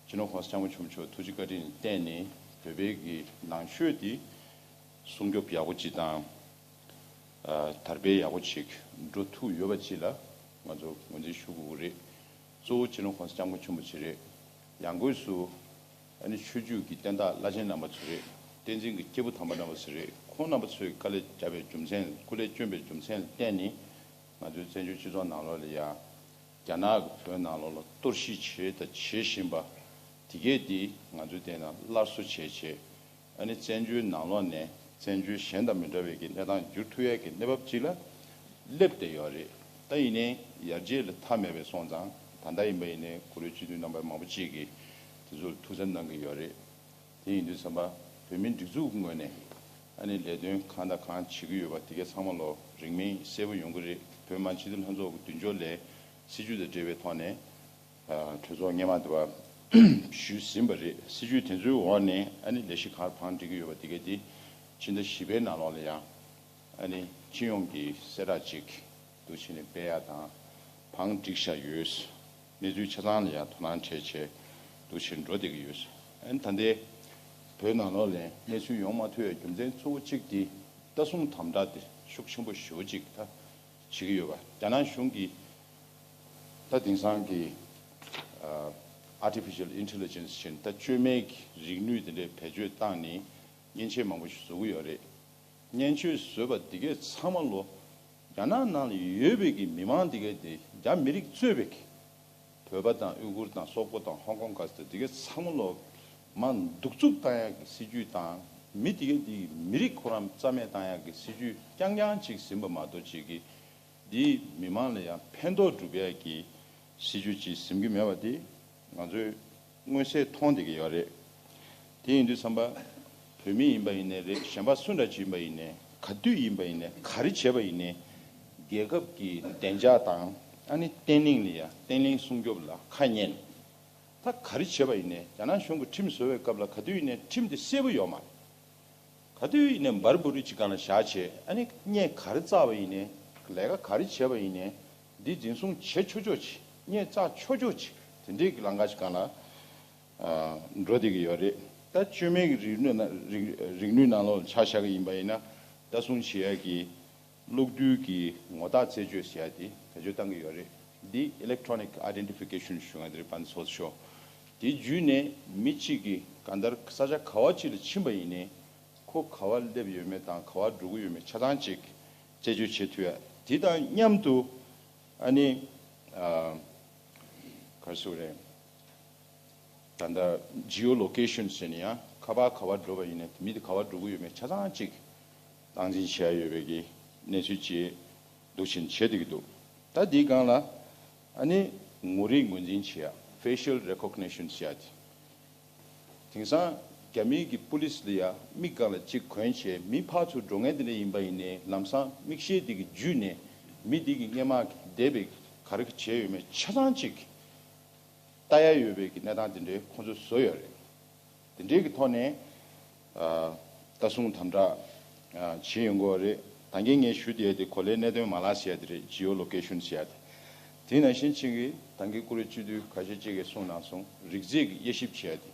སྤྱི་ནོར་༸གོང་ས་༸སྐྱབས་མགོན་ཆེན་པོ་མཆོག་ཐུགས་རྗེ་བཀའ་དྲིན་ལ་བརྟེན་ནས་བོད་པའི་གི་ནང་ཆོས་དེ་སྲུང་སྐྱོབ་ཡག་པོ་ཅིག་དང་། ཨ། དར་སྤེལ་ཡག་པོ་ཅིག་འགྲོ་ཐུབ་ཡོད་པ་ཅིག་ལ་ང་ཚོ་ངོས་འཛིན་ཞུ་དགོས་ཀྱི་རེད། གཙོ་བོ་སྤྱི་ནོར་༸གོང་ས་༸སྐྱབས་མགོན་ཆེན་པོ་མཆོག་རེད། ཡང་སྒོས་སུ་ཨ་ནི་ཆོས་བརྒྱུད་ཀྱི་བསྟན་བདག་བླ་ཆེན་རྣམ་པ་ཚོ་རེད། བསྟན་འཛིན་གྱི་སྐྱེས་བུ་དམ་པ་རྣམ་པ་ཚོ་རེད། ཁོང་རྣམ་པ་ཚོས་དཀའ་ལས་བརྒྱབ་པའི་རྒྱུ་མཚན། སྐུ་ལས་བསྐྱོན་པའི་རྒྱུ་མཚན་ལ་བརྟེན་ནས་ང་ཚོའི་བཙན་བྱོལ་སྤྱི་ཚོགས་ནང་ལོགས་ལ་ཡང་རྒྱ་ནག་གིས་བོད་ནང་ལོགས་ལ་གཏོར་བཤིག་བྱས་དང་བྱེད་བཞིན་པ་དེ་གས་དེ་ང་ཚོའི་དེ་ནང་སླར་གསོ་བྱས་བྱས། ཨ་ནི་བཙན་བྱོལ་ནང་ལོགས་ནས་བཙན་བྱོལ་གཞན་དང་མི་འདྲ་བའི་གི་གནས་སྟངས་འགྱུར་ཐུབ་ཡས་ཀྱི་གནས་བབ་ཅིག་ལ་སླེབས་བསྡད་ཡོད་རེད། ད་ཡིན་ནའི་ཡར་རྒྱས་ལ་མཐའ་མེད་པས་སོང་ཙང་། ད་ལྟ་ཡིན་པ་ཡིན་ནའི་བཀུར་འོས་སྤྱི་འཐུས་རྣམ་པ་མང་པོ་ཅིག་གིས་དེ་ཚོར་ཐུགས་འཚབ་གནང་གི་ཡོད་རེད། དེ་ཡིན་དུས་ཙམ་པ་བོད་མིའི་སྒྲིག་འཛུགས་ཀྱི་ངོས་ནས་ཨ་ནི་ལས་དོན་གང་དང་གང་བྱེད་ཀྱི་ཡོད་པ་དེ་གས་ཚང་མ་ལོ་རིང་མིན་གསལ་པོ་ཡོང་གི་རེད། བོད་མི་མང་སྤྱི་འཐུས་ལྷན་ཚོགས་ཀྱི་མདུན་ཅོག་ལ་སྲིད་བྱུས་དང་འབྲེལ་བའི་ཐོག་ནས། ཨ། གྲོས་ཚོགས་སྔོན་མ་དེ་བ་ཞུས་ཟིན་པ་རེད། སྲིད་བྱུས་དེ་ཚོའི་འོག་ནས་ཨ་ནི་ལས་གཞི་ག་རེ་བང་བསྒྲིགས་ཀྱི་ཡོད་པ་དེ་གས་དེ་ཕྱི་ཟླ་བཞི་པའི་ནང་ལོགས་ལ་ཡང་ཨ་ནི་སྤྱི་ཡོངས་ཀྱི་གསལ་བསྒྲགས་ཅིག་འདུག་བྱས་ནས་སྤེལ་ཡག་དང་བང་བསྒྲིགས་བཞག་ཡོད། གནས་ཚུལ་ཆ་ཚང་ལ་ཡང་དོ་སྣང་བྱས་བྱས་འདུག་བྱས་འགྲོ་བསྡད་ཀྱི་ཡོད། ཨ་ནི་ད་ལྟའི་བོད་ནང་ལོགས་ལ་གནས་ཚུལ་ཡོང་མ་ཐུབ་པའི་རྒྱུ་མཚན་གཙོ་བོ་གཅིག་དེ་ལྟ་སྲུང་དམ་དྲག་དེ་ཤུགས་ཆེན་པོ་ཞེ་པོ་ཅིག་ད་བྱེད་ཀྱི་ཡོད་པ། རྒྱ་ནག་གཞུང་གིས་ད་དེང་སང་གི་ཨ། Artificial Intelligence་བྱས་ནས་ད་བཅོས་མའི་རིག་ནུས་དེ་འདྲའི་བེད་སྤྱོད་བཏང་ནས་མཉེན་ཆས་མང་པོ་ཞིག་བཟོ་གི་ཡོད་རེད། མཉེན་ཆས་བཟོས་པ་དེ་གས་ཚང་མ་ལོ་རྒྱ་ནག་ནང་ལ་ཡོད་པའི་གི་མི་མང་དེ་གས་དེ་རྒྱ་མི་རིགས་གཙོས་པའི་གི་བོད་པ་དང་ཨུ་གུར་དང་སོག་པོ་དང་ཧོང་ཀོང་ག་ཚོད་དེ་གས་ཚང་མ་ལོ་མར་གདུག་རྩུབ་བཏང་ཡག་གི་སྲིད་ཇུས་དང་། མི་དེ་གས་དེ་གི་མི་རིགས་ཁོ་རང་རྩ་མེད་བཏང་ཡག་གི་སྲིད་ཇུས་རྐྱང་རྐྱང་ཅིག་ཟིན་པ་མ་གཏོགས་ཅིག་གི་འདིས་མི་མང་ལ་ཡང་ཕན་ཐོགས་སྒྲུབ་ཡག་གི་སྲིད་ཇུས་ཅིག་ཟིན་གྱི་མེད་པ་དེ་ང་ཚོས་མངོན་གསལ་མཐོང་བསྡད་ཀྱི་ཡོད་རེད། དེ་ཡིན་དུས་ཙམ་པ་བོད་མི་ཡིན་པ་ཡིན་ནའི་རེད། གཞན་པ་སུ་འདྲ་ཅིག་ཡིན་པ་ཡིན་ནའི། ག་དུས་ཡིན་པ་ཡིན་ནའི། ག་རེ་བྱས་པ་ཡིན་ནའི། རྒྱལ་ཁབ་ཀྱི་བདེ་འཇགས་དང་ཨ་ནི་བརྟན་ལྷིང་ལ་ཡང་བརྟན་ལྷིང་སྲུང་སྐྱོབ་ལ་ཁ་ཉན། ད་ག་རེ་བྱས་པ་ཡིན་ནའི་རྒྱ་ནག་གཞུང་གིས་ཁྲིམས་བཟོ་བའི་སྐབས་ལ་ག་དུས་ཡིན་ནའི་ཁྲིམས་དེ་གསལ་པོ་ཡོད་མ་རེད། ག་དུས་ཡིན་ནའི་འབར་འབུར་རི་གཅིག་སྒང་ལ་བཞག་བྱས། ཨ་ནི་བརྙན་ག་རེ་བཙགས་པ་ཡིན་ནའི། ལས་ཀ་ག་རེ་བྱས་པ་ཡིན་ནའི་འདི་འཛིན་བཟུང་བྱེད་ཆོག་ཆོག་ཅིག་བརྙན་བཙགས་ཆོག་ཆོག་ཅིག་དེ་འདྲའི་གི་ལམ་ཁ་ཞིག་སྒང་ལ་ཨ། འགྲོ་བསྡད་ཀྱི་ཡོད་རེད། ད་བཅོས་མའི་གི་རིག་ནུས་ནང་རིག་རིག་ནུས་ནང་ལོགས་ལ་ཆ་བཞག་གི་ཡིན་པ་ཡིན་ན། ལྟ་སྲུང་བྱེད་ཡག་གི་གློག་རྡུལ་གྱི་ངོ་རྟགས་རྩད་གཅོད་ཟེར་ཡ་དེ་བེད་སྤྱོད་བཏང་གི་ཡོད་རེད། འདི་Electronic Identification ཞུ་ཡ་དེ་རེད། ཕན་ཚུན་ཚོགས་ཤོག་དེ་བརྒྱུད་ནས་མི་གཅིག་གིས་གང་ལྟར་ས་ཆ་ག་བ་ཅིག་ལ་ཕྱིན་པ་ཡིན་ནའི་ཁོ་ག་བ་སླེབས་ཡོད་མེད་དང་ག་བ་འགྲོ་གི་ཡོད་མེད་ཆ་ཚང་ཅིག་རྩད་གཅོད་བྱེད་ཐུབ་ཡ། དེ་དང་མཉམ་དུ་ཨ་ནི་ཨ། ག་རེ་ཟེར་དགོས་རེད། ད་ལྟ་Geolocation ཟེར་ནས་ཡང་ཁ་པར་ག་བར་འགྲོ་བ་ཡིན་ནའི་མི་དེ་ག་བར་འགྲོ་གི་ཡོད་མེད་ཆ་ཚང་གཅིག་སྟངས་འཛིན་བྱེད་ཡ་ཡོད་པའི་གི་གནས་ཚུལ་ཅིག་འདུག་བྱས་བྱེད་བསྡད་ཀྱི་འདུག་ད་འདིའི་སྒང་ལ་ཨ་ནི་ངོ་རིས་ངོས་འཛིན་བྱེད་ཡ། Facial Recognition ཟེར་ཡ་དེ། དེང་སང་རྒྱ་མིའི་གི་པུ་ལིས་ལ་ཡ་མིག་སྒང་ལ་གཅིག་གོན་བྱས་མི་ཕར་ཚུར་འགྲོ་མཁན་དེ་འདྲ་ཡིན་པ་ཡིན་ནའི་ལམ་སང་མིག་ཤེལ་དེ་གི་བརྒྱུད་ནས་མི་དེ་གི་སྔས་མ་གི་བསྡད་པའི་ག་རེ་བྱས་ཡོད་མེད་ཆ་ཚང་གཅིག་ལྟ་ཡ་ཡོད་པའི་གི་གནས་སྟངས་དེ་འདྲའི་ཁོང་ཚོས་བཟོས་ཡོད་རེད། དེ་འདྲའི་གི་ཐོག་ནས་ཨ། ལྟ་སྲུང་དམ་དྲག་ཨ། བྱེད་ཡོང་གི་ཡོད་རེད། ད་གིན་ངས་ཞུ་བསྡད་དེ་གོ་ལའི་གནད་དོན་མ་ལག་ཟེར་ཡ་དེ་རེད། Geolocation ཟེར་ཡ་དེ། དེ་ནང་བཞིན་ཅིག་གི་ད་གིན་བཀུར་འོས་སྤྱི་འཐུས་ཁ་ཤས་ཅིག་གིས་གསུངས་གནང་སོང་། རིགས་རྫས་ཀྱི་དབྱེ་ཞིབ་བྱེད་ཡ་དེ།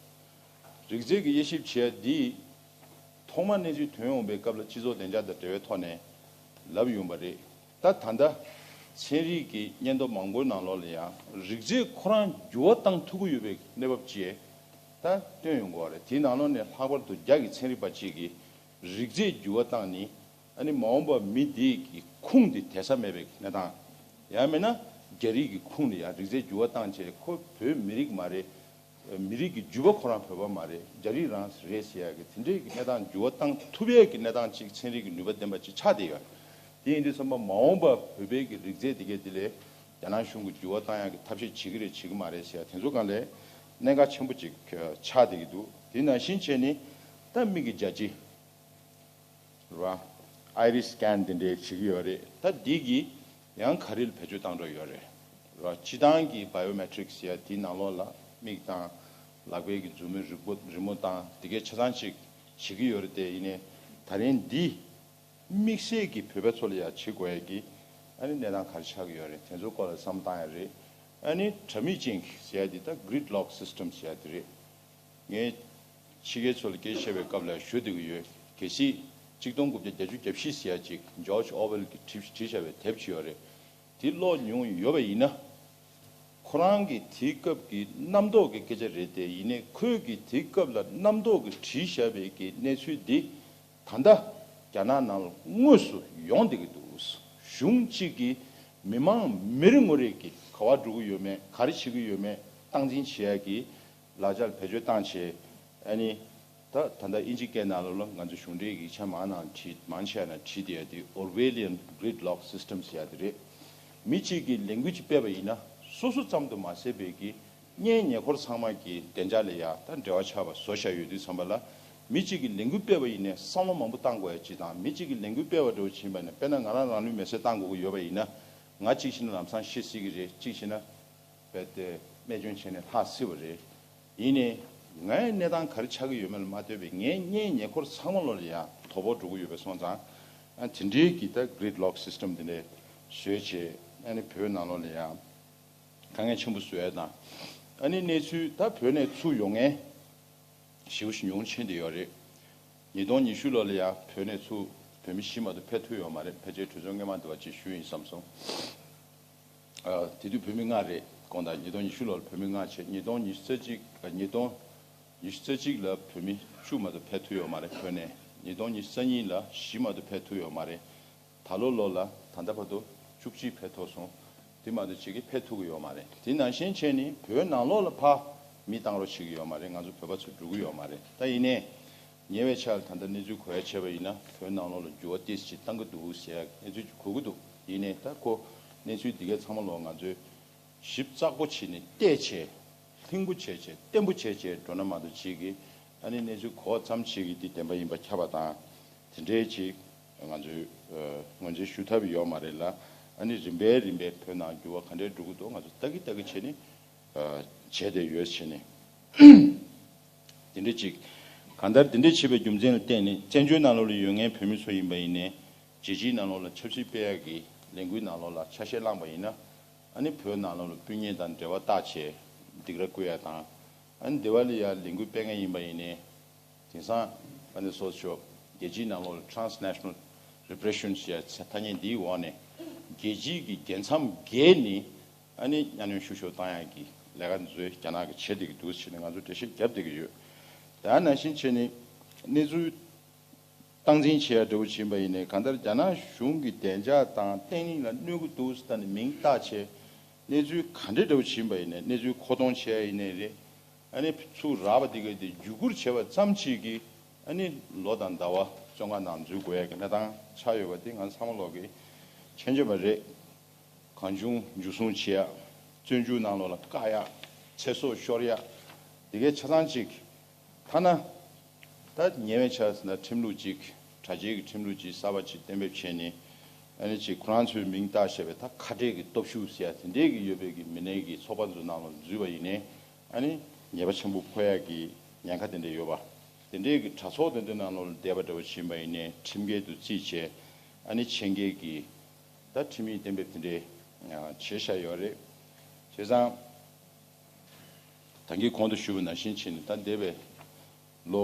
རིགས་རྫས་ཀྱི་དབྱེ་ཞིབ་བྱེད་ཡ་འདི་ཐོག་མ་གནས་ཚུལ་ཐོན་ཡོང་པའི་སྐབས་ལ་སྤྱི་ཚོགས་བདེ་འཇགས་དང་འབྲེལ་བའི་ཐོག་ནས་ལབ་ཡོང་པ་རེད། ད་ད་ལྟ་ཚན་རིག་གི་སྙན་ཐོ་མང་པོའི་ནང་ལོགས་ལ་ཡང་རིགས་རྫས་ཁོ་རང་འགྱུར་བ་བཏང་ཐུབ་ཀྱི་ཡོད་པའི་གནས་བབ་ཅིག་ད་བཏོན་ཡོང་གི་ཡོད་རེད། དེའི་ནང་ལོགས་ནས་ལྷག་པར་དུ་རྒྱ་གི་ཚན་རིག་པ་ཅིག་གིས་རིགས་རྫས་འགྱུར་བ་བཏང་ནས་ཨ་ནི་མ་འོངས་པ་མི་དེ་གི་ཁུངས་དེ་དེད་ས་མེད་པའི་གནས་སྟངས། ཡང་མིན་ན་རྒྱ་རིགས་ཀྱི་ཁུངས་དེ་ཡང་རིགས་རྫས་འགྱུར་བ་བཏང་བྱས་ཁོ་བོད་མི་རིགས་མ་རེད། མི་རིགས་ཀྱི་རྒྱུད་པ་ཁོ་རང་བོད་པ་མ་རེད། རྒྱ་རིགས་རང་རེད་ཟེར་ཡག་གི་དེ་འདྲའི་གི་གནས་སྟངས་འགྱུར་བ་བཏང་ཐུབ་ཡག་གི་གནས་སྟངས་ཅིག་ཚན་རིག་གི་ནུས་པ་ལྡན་པ་ཅིག་ཆགས་བསྡད་ཡོད། དེ་ཡིན་དུས་ཙམ་པ་མ་འོངས་པ་བོད་པའི་གི་རིགས་རྫས་དེ་གས་དེ་ལས་རྒྱ་ནག་གཞུང་གིས་འགྱུར་བ་བཏང་ཡག་གི་ཐབས་ཤེས་བྱེད་ཀྱི་རེད་བྱེད་ཀྱི་མ་རེད་ཟེར་ཡག་དེ་ཚོ་སྒང་ལ་གནད་འགག་ཆེན་པོ་ཅིག་ཆགས་བསྡད་ཀྱི་འདུག་དེ་ནང་བཞིན་བྱས་ནས་ད་མིག་གི་རྒྱ་ལྕེ། རེད་བ། Iris scan དེ་འདྲའི་བྱེད་ཀྱི་ཡོད་རེད། ད་འདི་གི་ཡང་ག་རེ་ལ་བེད་སྤྱོད་བཏང་འགྲོ་ཡོད་རེད། རེད་བ། སྤྱིར་བཏང་གི་Biometrics ཟེར་ཡ་དེའི་ནང་ལོགས་ལ་མིག་དང་ལག་པའི་གི་མཛུབ་མོའི་རིལ་བུ་རི་མོ་དང་དེ་གའི་ཆ་ཚང་ཅིག་བྱེད་ཀྱི་ཡོད་རེད། དེ་ཡིན་ནའི་ད་རིང་འདི་ དམིགས་བསལ་གྱི་བོད་པ་ཚོ་ལ་ཡང་བྱེད་དགོས་ཡ་གི་ཨ་ནི་གནས་སྟངས་ག་རེ་ཆགས་ཀྱི་ཡོད་རེད། དེ་ཚོའི་སྐོར་ལ་བསམ་བློ་བཏང་ཡ་རེད། ཨ་ནི་དྲ་མིག་ཅན་ཟེར་ཡ་དེ་ད་gridlock system ཟེར་ཡ་དེ་རེད། ངས་ཕྱི་རྒྱལ་ཚོ་ལ་སྐད་ཆ་བཤད་པའི་སྐབས་ལ་ཞུ་བསྡད་ཀྱི་ཡོད། གལ་སྲིད་གཅིག་སྟོང་དགུ་བརྒྱ་བརྒྱད་ཅུ་གྱ་བཞི་ཟེར་ཡ་ཅིག་George Orwell གྱིས་བྲིས་བྲིས་བཞག་པའི་དེབ་ཅིག་ཡོད་རེད། དེ་ཀློག་མྱོང་ཡོད་པ་ཡིན་ན། ཁོ་རང་གི་དེའི་སྐབས་ཀྱི་རྣམ་རྟོག་གི་སྐད་ཆ་རེད་དེ། ཡིན་ནའི་ཁོས་ཀྱི་དེའི་སྐབས་ལ་རྣམ་རྟོག་གི་བྲིས་བཞག་པའི་གི་གནས་ཚུལ་འདི་ད་ལྟ་རྒྱ་ནག་ནང་ལ་དངོས་སུ་ཡོང་བསྡད་ཀྱི་འདུག། གཞུང་གཅིག་གིས་མི་མང་མི་རེ་ངོ་རེ་གིས་ག་པར་འགྲོ་གི་ཡོད་མེད། ག་རེ་བྱེད་ཀྱི་ཡོད་མེད་སྟངས་འཛིན་བྱེད་ཡ་གི་ལག་ཆ་ལ་བེད་སྤྱོད་བཏང་བྱས། ཨ་ནི་ད་ད་ལྟ་དབྱིན་ཇི་སྐད་ནང་ལོགས་ལ་ང་ཚོ་གཞུང་འབྲེལ་ཡིག་ཆ་མང་ནང་བྲིས་མང་ཆེ་བ་ནང་བྲིས་བསྡད་ཡ་དེ་Orwellian gridlock system ཟེར་ཡ་དེ་རེད། མི་གཅིག་གིས་ལས་འགུལ་ཅིག་སྤེལ་བ་ཡིན་ན། སོ་སོ་ཙམ་དུ་མ་ཟད་པའི་གི་གཉེན་ཉེ་འཁོར་ཚང་མ་གི་བདེ་འཇགས་ལ་ཡ་ད་འབྲེལ་བ་ཆགས་པ་བཟོ་བཞག་ཡོད་དུས་ཙམ་པ་ལ། མི་གཅིག་གིས་ལས་འགུལ་སྤེལ་བ་ཡིན་ནའི་བསམ་བློ་མང་པོ་བཏང་དགོས་ཡ་གཅིག་དང་། མི་གཅིག་གིས་ལས་འགུལ་སྤེལ་བ་འདྲ་བོ་ཕྱིན་པ་ནས། དཔེར་ན་ང་རང་རང་ལུས་མེར་སྲེག་བཏང་དགོས་ཀྱི་ཡོད་པ་ཡིན་ན། ང་གཅིག་བྱས་ན་ལམ་སང་ཤི་སྲིད་ཀྱི་རེད། གཅིག་བྱས་ན་རྦད་དེ་རྨས་སྐྱོན་བྱས་ནས་ལྷག་སྲིད་པ་རེད། ཡིན་ནའི་ངའི་གནས་སྟངས་ག་རེ་ཆགས་ཀྱི་ཡོད་མེད་ལ་མ་ལྟོས་པའི་ངའི་གཉེན་ཉེ་འཁོར་ཚང་མ་ལོ་ལ་ཡང་དོ་ཕོག་འགྲོ་གི་ཡོད་པ་སོང་ཙང་། ཨ་དེ་འདྲའི་གི་ད་gridlock system དེ་འདྲ་བཟོས་བྱས། ཨ་ནི་བོད་ནང་ལོགས་ལ་ཡང་དཀའ་ངལ་ཆེན་པོ་བཟོ་ཡ་དང་། ཨ་ནི་གནས་ཚུལ་ད་བོད་ནས་ཚུར་ཡོང་མཁན་ཞེ་པོ་ཞིག་ཉུང་ཕྱིན་བསྡད་ཡོད་རེད། ཉིས་སྟོང་ཉི་ཤུ་ལོ་ལ་ཡང་བོད་ནས་ཚུར་བོད་མི་བཞི་མ་གཏོགས་ཕེབས་ཐུབ་ཡོད་མ་རེད། ཕལ་ཆེར་གྲོས་ཚོགས་སྔོན་མ་དེ་བ་ཅིག་ཞུས་ཡིན་བསམ་སོང་། ཨ་དེ་དུས་བོད་མི་ལྔ་རེད། དགོངས་དག། ཉིས་སྟོང་ཉི་ཤུ་ལོར་བོད་མི་ལྔ་བྱས། ཉིས་སྟོང་ཉི་ཤུ་རྩ་གཅིག་ཨ་ཉིས་སྟོང་ཉི་ཤུ་རྩ་གཅིག་ལ་བོད་མི་བཅུ་མ་གཏོགས་ཕེབས་ཐུབ་ཡོད་མ་རེད། བོད་ནས། ཉིས་སྟོང་ཉི་ཤུ་རྩ་གཉིས་ལ་བཞི་མ་གཏོགས་ཕེབས་ཐུབ་ཡོད་མ་རེད། ད་ལོ་ལོ་ལ་ད་ལྟ་བར་དུ་བཅུ་གཅིག་ཕེབས་ཐུབ་སོང་། དེ་མ་གཏོགས་གཅིག་གིས་ཕེབས་ཐུབ་ཀྱི་ཡོད་མ་རེད། དེ་ནང་བཞིན་བྱས་ནས་བོད་ནང་ལོགས་ལ་ཕར་མི་བཏང་རོགས་བྱེད་ཀྱི་ཡོད་མ་རེད། ང་ཚོ་བོད་པ་ཚོ་འགྲོ་གི་ཡོད་མ་རེད། ད་ཡིན་ནའི་ཉེ་བའི་ཆར་ད་ལྟ་གནས་ཚུལ་གོ་ཡ་བྱས་པ་ཡིན་ན། བོད་ནང་ལོགས་ལ་འགྱུར་བ་ཏོག་ཙམ་ཅིག་བཏང་གི་འདུག་ཟེར་ཡ་གནས་ཚུལ་ཅིག་གོ་གི་འདུག། ཡིན་ནའི་ད་ཁོ་གནས་ཚུལ་འདི་གའི་ཚང་མ་ལོགས་ང་ཚོས་ཞིབ་ཚགས་པོ་བྱས་ནས་བལྟས་བྱས། ལྷིང་པོ་བྱས་བྱས། བརྟན་པོ་བྱས་བྱས་འགྲོ་ན་མ་གཏོགས་གཅིག་གིས་ཨ་ནི་གནས་ཚུལ་གོ་བ་ཙམ་ཞིག་གིས་འདི་བདེན་པ་ཡིན་པ་ཁྱབ་པ་དང་། དེ་འདྲའི་ཅིག་ང་ཚོས་ཨ་ངོས་འཛིན་ཞུ་ཐབས་ཡོད་མ་རེད་ལ། ཨ་ནི་རིམ་པས་རིམ་པས་བོད་ནང་འགྱུར་བ་ག་འདྲས་འགྲོ་གི་འདུག། ང་ཚོ་ལྟ་གི་ལྟ་གི་བྱས་ནས་ཨ་བྱས་བསྡད་ཡོད་བྱས་ནས། དེ་འདྲ་ཅིག། གང་ལྟར་དེ་འདྲ་བྱེད་པའི་རྒྱུ་མཚན་ལ་བརྟེན་ནས། བཙན་བྱོལ་ནང་ལོགས་ལ་ཡོད་མཁན་བོད་མི་ཚོ་ཡིན་པ་ཡིན་ནའི། རྒྱལ་སྤྱིའི་ནང་ལོགས་ལ་ཆབ་སྲིད་སྤེལ་ཡག་གི་ལས་འགུལ་ནང་ལོགས་ལ་ཆ་ཤས་བླངས་པ་ཡིན་ན། ཨ་ནི་བོད་ནང་ལོགས་ལ་སྤུན་ཉེ་དང་འབྲེལ་བ་བཏགས་བྱས་སྡིགས་ར་བསྐུལ་ཡ་དང་། ཨ་ནི་དེ་བ་ལ་ཡ་ལས་འགུལ་སྤེལ་མཁན་ཡིན་པ་ཡིན་ནའི། དེང་སང་ཨ་ནི་སོ་སོ་རྒྱལ་སྤྱིའི་ནང་ལོགས་ལ་transnational repression ཞེས་པའི་ཐ་སྙད་འདིའི་འོག་ནས། རྒྱལ་སྤྱིའི་གི་རྒྱལ་མཚམས་བརྒལ་ནས་ཨ་ནི་གཉའ་གནོན་ཤུགས་ཆེ་བཏང་ཡག་གི་ལས་ཀ་འདི་ཚོ་རྒྱ་ནག་གིས་བྱེད་བསྡད་ཀྱི་འདུག་ཟེར་ནས་ང་ཚོ་འགྲེལ་བཤད་བརྒྱབ་བསྡད་ཀྱི་ཡོད། ད་ནང་བཞིན་བྱས་ནས་གནས་ཚུལ་སྟངས་འཛིན་བྱེད་ཡ་འདྲ་བོ་ཕྱིན་པ་ཡིན་ནའི། གང་ལྟར་རྒྱ་ནག་གཞུང་གི་བདེ་འཇགས་དང་བརྟན་ལྷིང་ལ་གནོད་ཀྱི་འདུག་ཟེར་ནས་མིང་བཏགས་བྱས། གནས་ཚུལ་ག་འདྲ་འདྲ་བོ་ཕྱིན་པ་ཡིན་ནའི། གནས་ཚུལ་མཁོ་གཏོང་བྱེད་ཡ་ཡིན་ནའི་རེད། ཨ་ནི་ཚུར་རག་པ་དེ་ག་དེ་བརྒྱུད་བསྐུར་བྱས་པ་ཙམ་ཞིག་གིས་ཨ་ནི་ལོ་དང་ཟླ་བ་བཙོན་ཁང་ནང་འཛུལ་དགོས་ཡ་གི་གནས་སྟངས་ཆགས་ཡོད་པ་དེ་ང་ཚང་མ་ལོག་གིས་མཁྱེན་གྱི་ཡོད་པ་རེད། གང་བྱུང་འཇུ་བཟུང་བྱེད་ཡ། བཙོན་འཇུག་ནང་ལོགས་ལ་བཀག་ཡ། ཚེ་སྲོག་ཤོར་ཡ། དེ་གའི་ཆ་ཚང་ཅིག། ཐ་ན་ད་ཉེ་བའི་ཆར་ཟེར་ན་ཁྲིམས་ལུགས་ཅིག། དྲ་རྒྱའི་གི་ཁྲིམས་ལུགས་ཅིག་གསར་པ་ཅིག་གཏན་འབེབས་བྱས་ནས། ཨ་ནི་ཅིག་ཁོ་རང་ཚོའི་མིང་བཏགས་བྱས་པའི་ད་ཁ་བྲལ་གྱི་སྟོབས་ཤུགས་ཟེར་ཡ་དེ་འདྲའི་གི་ཡོད་པའི་གི་མི་སྣའི་གི་ཚོགས་པ་ཚོ་ནང་ལ་འཛུལ་བ་ཡིན་ནའི། ཨ་ནི་ཉེས་པ་ཆེན་པོ་ཕོག་ཡ་གི་ཉེན་ཁ་དེ་འདྲ་ཡོད་པ། དེ་འདྲའི་གི་གྲྭ་ཚོགས་དེ་འདྲའི་ནང་ལོགས་ལ་བསྡད་པ་འདྲ་བོ་ཕྱིན་པ་ཡིན་ནའི་ཁྲིམས་འགལ་དུ་བརྩིས་བྱས། ཨ་ནི་ཆད་འགེལ་གྱི་ད་ཁྲིམས་ཡིག་གཏན་འབེབས་དེ་འདྲའི་བྱས་བཞག་ཡོད་རེད། བྱས་ཙང་། ད་གིན་གོང་དུ་ཞུས་པ་ནང་བཞིན་བྱས་ནས། ད་འདས་པའི་ལོ་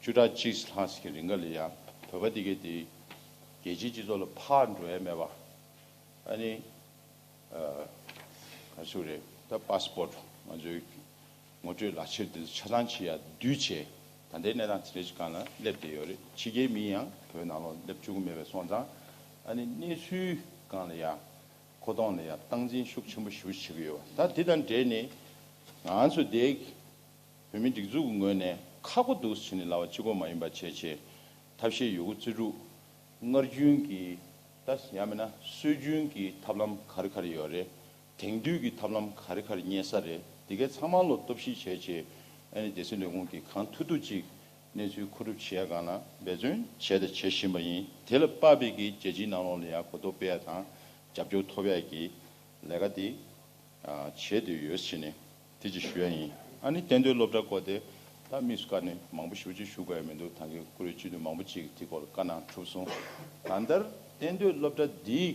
བཅུ་ཕྲག་གཅིག་ལྷག་ཙམ་གྱི་རིང་ག་ལ་ཡ་བོད་པ་དེ་གས་དེ་རྒྱལ་སྤྱིའི་སྤྱི་ཚོགས་ལ་ཕར་འགྲོ་ཡ་མེད་པ། ཨ་ནི་ཨ་ག་ཚོད་རེད། ད་པ་སི་པོར་ཊི་ང་ཚོའི་ངོ་སྤྲོད་ལག་ཁྱེར་དེ་ཚོ་ཆ་ཚང་ཅིག་ཡ་བསྡུས་བྱས། ད་ལྟའི་གནས་སྟངས་དེ་འདྲ་ཞིག་སྒང་ལ་སླེབས་བསྡད་ཡོད་རེད། ཕྱི་རྒྱལ་མི་ཡང་བོད་ནང་ལོགས་སླེབས་བཅུག་གི་མེད་པའི་སོང་ཙང་། ཨ་ནི་གནས་ཚུལ་སྒང་ལ་ཡ་མཁོ་གཏོང་ལ་ཡ་སྟངས་འཛིན་ཤུགས་ཆེན་པོ་ཞེ་པོ་བྱེད་ཀྱི་ཡོད་པ། ད་དེ་དང་འབྲེལ་ནས་ང་ཚོ་དེ་བོད་མི་སྒྲིག་འཛུགས་ཀྱི་ངོས་ནས་ཁག་པོ་འདུག་ཟེར་ནས་ལབ་པ་གཅིག་པོ་མ་ཡིན་པ་བྱས་བྱས། ཐབས་ཤེས་ཡོད་རྒུ་རྩལ་སྤྲུགས། སྔར་རྒྱུན་གྱི་ད་ཡང་མིན་ན་སྲོལ་རྒྱུན་གྱི་ཐབས་ལམ་ག་རེ་ག་རེ་ཡོད་རེད། དེང་དུས་ཀྱི་ཐབས་ལམ་ག་རེ་ག་རེ་རྙེད་ས་རེད། དེ་གའི་ཚང་མ་ལོ་སྟོབས་ཤིག་བྱས་བྱས། ཨ་ནི་སྡེ་སྲིད་ལས་ཁུངས་ཀྱིས་གང་ཐུབ་ཐུབ་ཅིག་གནས་ཚུལ་མཁོ་སྒྲུབ་བྱེད་ཡ་སྒང་ལ་འབད་བརྩོན་བྱས་དང་བྱེད་བཞིན་པ་ཡིན། དེ་ལ་དཔག་པའི་གི་རྒྱལ་སྤྱིའི་ནང་ལོགས་ལ་ཡ་གོ་རྟོགས་སྤེལ་ཡ་དང་རྒྱབ་སྐྱོར་ཐོབ་ཡ་གི་ལས་ཀ་དེ་ཨ་བྱེད་འདོད་ཡོད་ཟེར་ནས་དེ་ཅིག་ཞུ་ཡ་ཡིན། ཨ་ནི་གཏན་སྡོད་སློབ་གྲྭ་སྐོར་དེ་ ད་དམིགས་སུ་བཀར་ནས་མང་པོ་ཞེ་པོ་ཅིག་ཞུ་དགོས་ཡ་མི་འདུག་ད་གིན་བཀུར་འོས་སྤྱི་འཐུས་མང་པོ་ཅིག་དེ་སྐོར་བཀའ་གནང་གྲུབ་སོང་། གང་ལྟར་གཏན་སྡོད་སློབ་གྲྭ་འདིའི་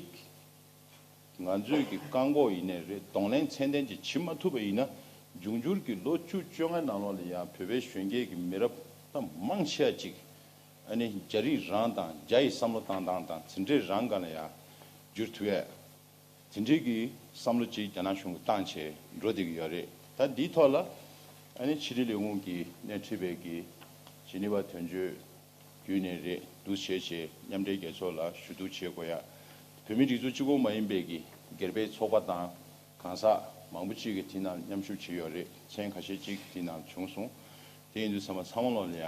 ང་ཚོས་ཀྱི་བཀག་འགོག་ཡིན་ནའི་རེད། གདོང་ལེན་ཚད་ལྡན་ཅིག་བྱེད་མ་ཐུབ་པ་ཡིན་ན། འབྱུང་འགྱུར་གྱི་ལོ་བཅུ་བཅོ་ལྔའི་ནང་ལོགས་ལ་ཡང་བོད་པའི་གཞོན་སྐྱེས་ཀྱི་མི་རབས་ད་མང་ཆེ་བ་ཅིག་ཨ་ནི་རྒྱ་རིགས་རང་དང་རྒྱ་ཡི་བསམ་བློ་བཏང་སྟངས་དང་དེ་འདྲའི་རང་སྒང་ལ་ཡང་འགྱུར་ཐུབ་ཡས། དེ་འདྲའི་གི་བསམ་བློ་ཅིག་རྒྱ་ནག་གཞུང་གིས་བཏང་བྱས་འགྲོ་བསྡད་ཀྱི་ཡོད་རེད། ད་འདིའི་ཐོག་ལ་ཨ་ནི་ཕྱི་དྲིལ་ལས་ཁུངས་ཀྱིས་སྣེ་ཁྲིད་པའི་གི་ཇི་ནི་ཝ་དོན་གཅོད་བརྒྱུད་ནས་རེད་འདུག་བྱས་བྱས་མཉམ་འབྲེལ་རྒྱལ་ཚོགས་ལ་ཞུ་གཏུག་བྱེད་དགོས་ཡ། བོད་མི་སྒྲིག་འཛུགས་གཅིག་པོ་མ་ཡིན་པའི་གི་སྒེར་པའི་ཚོགས་པ་དང་གང་ཟག་མང་པོ་ཅིག་གིས་དེ་ནང་མཉམ་ཞུགས་བྱས་ཡོད་རེད། མཚན་ཁ་ཤས་ཅིག་དེ་ནང་བྱུང་སོང་། དེ་ཡིན་དུས་ཚང་མ་ཚང་མ་ལོག་ལ་ཡ།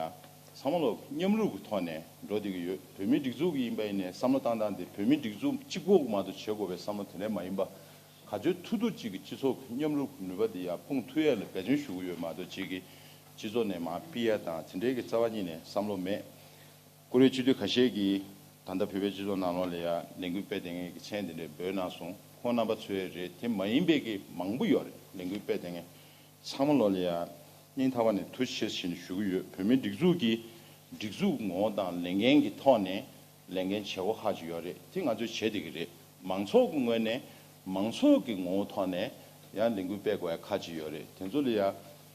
ཚང་མ་ལོག་མཉམ་རུབ་ཀྱི་ཐོག་ནས་འགྲོ་བསྡད་ཀྱི་ཡོད། བོད་མི་སྒྲིག་འཛུགས་ཀྱི་ཡིན་པ་ཡིན་ནའི་བསམ་བློ་བཏང་སྟངས་དེ་བོད་མི་སྒྲིག་འཛུགས་གཅིག་པོ་མ་གཏོགས་བྱེད་དགོས་པའི་བསམ་བློ་དེ་འདྲ་མ་ཡིན་པ། ག་ཚོད་ཐུབ་ཐུབ་ཅིག་གི་སྤྱི་ཚོགས་ཀྱི་མཉམ་རུབ་ཀྱི་ནུས་པ་དེ་ཡར་སྤུངས་ཐུབ་ཡས་ལ་འབད་བརྩོན་ཞུ་གི་ཡོད་མ་གཏོགས་ཅིག་གི་སྤྱི་ཚོགས་ནས་མར་ཕུད་ཡས་དང་དེ་འདྲའི་གི་རྩ་བ་ཉིད་ནས་བསམ་བློ་མེད། བཀུར་འོས་སྤྱི་འཐུས་ཁ་ཤས་ཀྱིས་ད་ལྟ་བོད་པའི་སྤྱི་ཚོགས་ནང་ལོགས་ལ་ཡ་ལས་འགུལ་སྤེལ་བསྡད་མཁན་གྱི་མཚན་དེ་འདྲ་འབོད་གནང་སོང་། ཁོང་རྣམ་པ་ཚོའི་རེད། དེ་མ་ཡིན་པའི་གི་མང་པོ་ཡོད་རེད། ལས་འགུལ་སྤེལ་བསྡད་མཁན་ཚང་མ་ལོག་ལ་ཡ་སྙིང་ཐག་པ་ནས་ཐུགས་རྗེ་ཆེ་ཞེས་ཞུ་གི་ཡོད། བོད་མི་སྒྲིག་འཛུགས་ཀྱི་སྒྲིག་འཛུགས་ངོ་བོ་དང་ལས་འགན་གྱི་ཐོག་ནས་ལས་འགན་བྱེད་སྒོ་ཁག་ཅིག་ཡོད་རེད། དེ་ང་ཚོས་བྱེད་བསྡད་ཀྱི་རེད། མང་ཚོགས་ཀྱི་ངོས་ནས་མང་ཚོགས་ཀྱི་ངོ་བོ་ཐོག་ནས་ཡང་ལས་འགུལ་སྤེལ་དགོས་ཡ་ཁག་ཅིག་ཡོད་རེད། དེ་ཚོ་ལ་ཡ་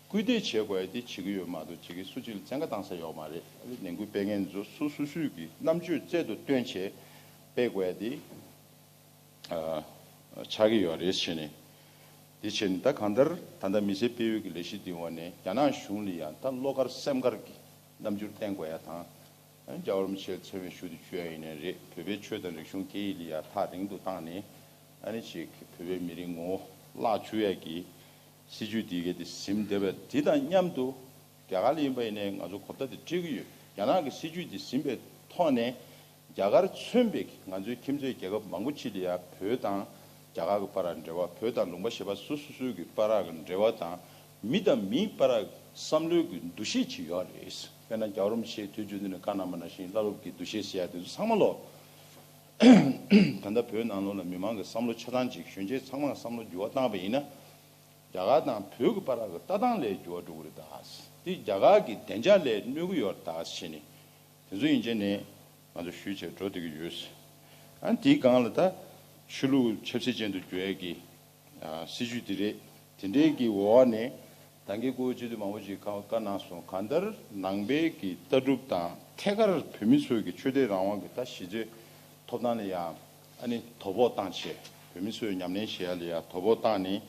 སྐུལ་འདེད་བྱེད་དགོས་ཡ་དེ་བྱེད་ཀྱི་ཡོད་མ་གཏོགས་བྱེད་ཀྱི་སུ་གཅིག་ལ་བཙན་བཀའ་བཏང་ས་ཡོད་མ་རེད། ལས་འགུལ་སྤེལ་མཁན་ཚོ་སོ་སོ་སོའི་གི་རྣམ་དཔྱོད་རྩལ་དུ་བཏོན་བྱས་སྤེལ་དགོས་ཡ་དེ་ཨ་ཆགས་ཀྱི་ཡོད་རེད་བྱས་ནས། དེ་བྱས་ནས་ད་གང་ལྟར་ད་ལྟ་མི་སེར་སྤེལ་ཡུལ་གྱི་ལས་གཞི་འདི་འོག་ནས་རྒྱ་ནག་གཞུང་ལ་ཡང་ད་བློ་དཀར་སེམས་དཀར་གྱི་རྣམ་འགྱུར་བསྟན་དགོས་ཡ་དང་། ཨ་ནི་རྒྱལ་བ་རིན་པོ་ཆེ་མཚན་སྨད་ཞུ་དུ་བཅུག་ཡ་ཡིན་ནའི་རེད། བོད་པའི་ཆོས་དང་རིག་གཞུང་སྐད་ཡིག་ལ་ཡ་ཐག་རིང་དུ་བཏང་ནས་ཨ་ནི་ཅིག་བོད་པའི་མི་རིགས་ངོ་བོ་བརླག་བཅུག་ཡ་གི་སྲིད་ཇུས་འདི་གས་དེ་ཟིན་བསྡད་པ་དེ་དང་མཉམ་དུ་རྒྱ་གར་ལ་ཡིན་པ་ཡིན་ནའི་ང་ཚོ་གོ་བརྡ་དེ་སྤྲད་ཀྱི་ཡོད། རྒྱ་ནག་གི་སྲིད་ཇུས་དེ་ཟིན་པའི་ཐོག་ནས། རྒྱ་གར་མཚོན་པའི་ང་ཚོའི་ཁྱིམ་མཚེས་རྒྱལ་ཁབ་མང་པོ་ཅིག་ལ་ཡང་བོད་དང་རྒྱ་གར་གྱི་བར་ལ་འབྲེལ་བ། བོད་དང་ལུང་པ་གཞན་པ་སོ་སོ་སོའི་གི་བར་གྱི་འབྲེལ་བ་དང་། མི་དང་མིའི་བར་གྱི་བསམ་བློའི་གི་འདུ་ཤེས་ཅིག་ཡོད་རེད། དཔེར་ན་རྒྱལ་བ་རིན་པོ་ཆེས་དུས་རྒྱུན་དུ་ནས་བཀའ་གནང་བ་ནང་བཞིན་བླ་སློབ་ཀྱི་འདུ་ཤེས་ཟེར་ཡ་དེ་ཚོ་ཚང་མ་ལོ། ད་ལྟ་བོད་ནང་ལོགས་ལ་མི་མང་གི་བསམ་བློ་ཆ་ཚང་ཅིག་གཞོན་སྐྱེས་ཚང་མ་གི་བསམ་བློ་འགྱུར་བ་བཏང་བ་ཡིན་ན། རྒྱ་གར་དང་བོད་ཀྱི་བར་གྱི་ལྟ་སྟངས་ལས་འགྱུར་བ་འགྲོ་གི་རེད་ད། དེ་རྒྱ་གར་གྱི་བདེ་འཇགས་ལ་གནོད་ཀྱི་ཡོད་རེད་ད་ཟེར་ནས། དེ་ཚོ་ཡིན་ཆད་ནས་ང་ཚོ་ཞུས་བྱས་འགྲོ་བསྡད་ཀྱི་ཡོད། ཨ་ནི་དེའི་སྒང་ལ་ད་ཆོས་ལུགས་ཆབ་སྲིད་ཅན་དུ་བསྒྱུར་ཡས་ཀྱི་ཨ་སྲིད་ཇུས་དེ་རེད། དེ་འདྲའི་གི་འོག་ནས་ད་གིན་སྐུ་ངོ་སྤྱི་འཐུས་མང་པོ་ཅིག་བཀའ་བཀའ་གནང་སོང་། གང་ལྟར་ནང་པའི་གི་ལྟ་གྲུབ་དང་ཐད་ཀར་བོད་མི་ཚོའི་གི་ཆོས་དད་རང་དབང་གི་ད་གཞི་རྩའི་ཐོབ་ཐང་ལ་ཡང་ཨ་ནི་དོ་ཕོག་བཏང་བྱས། བོད་མི་ཚོས་ཉམས་ལེན་བྱེད་ཡ་ལ་ཡང་དོ་ཕོག་བཏང་ནས།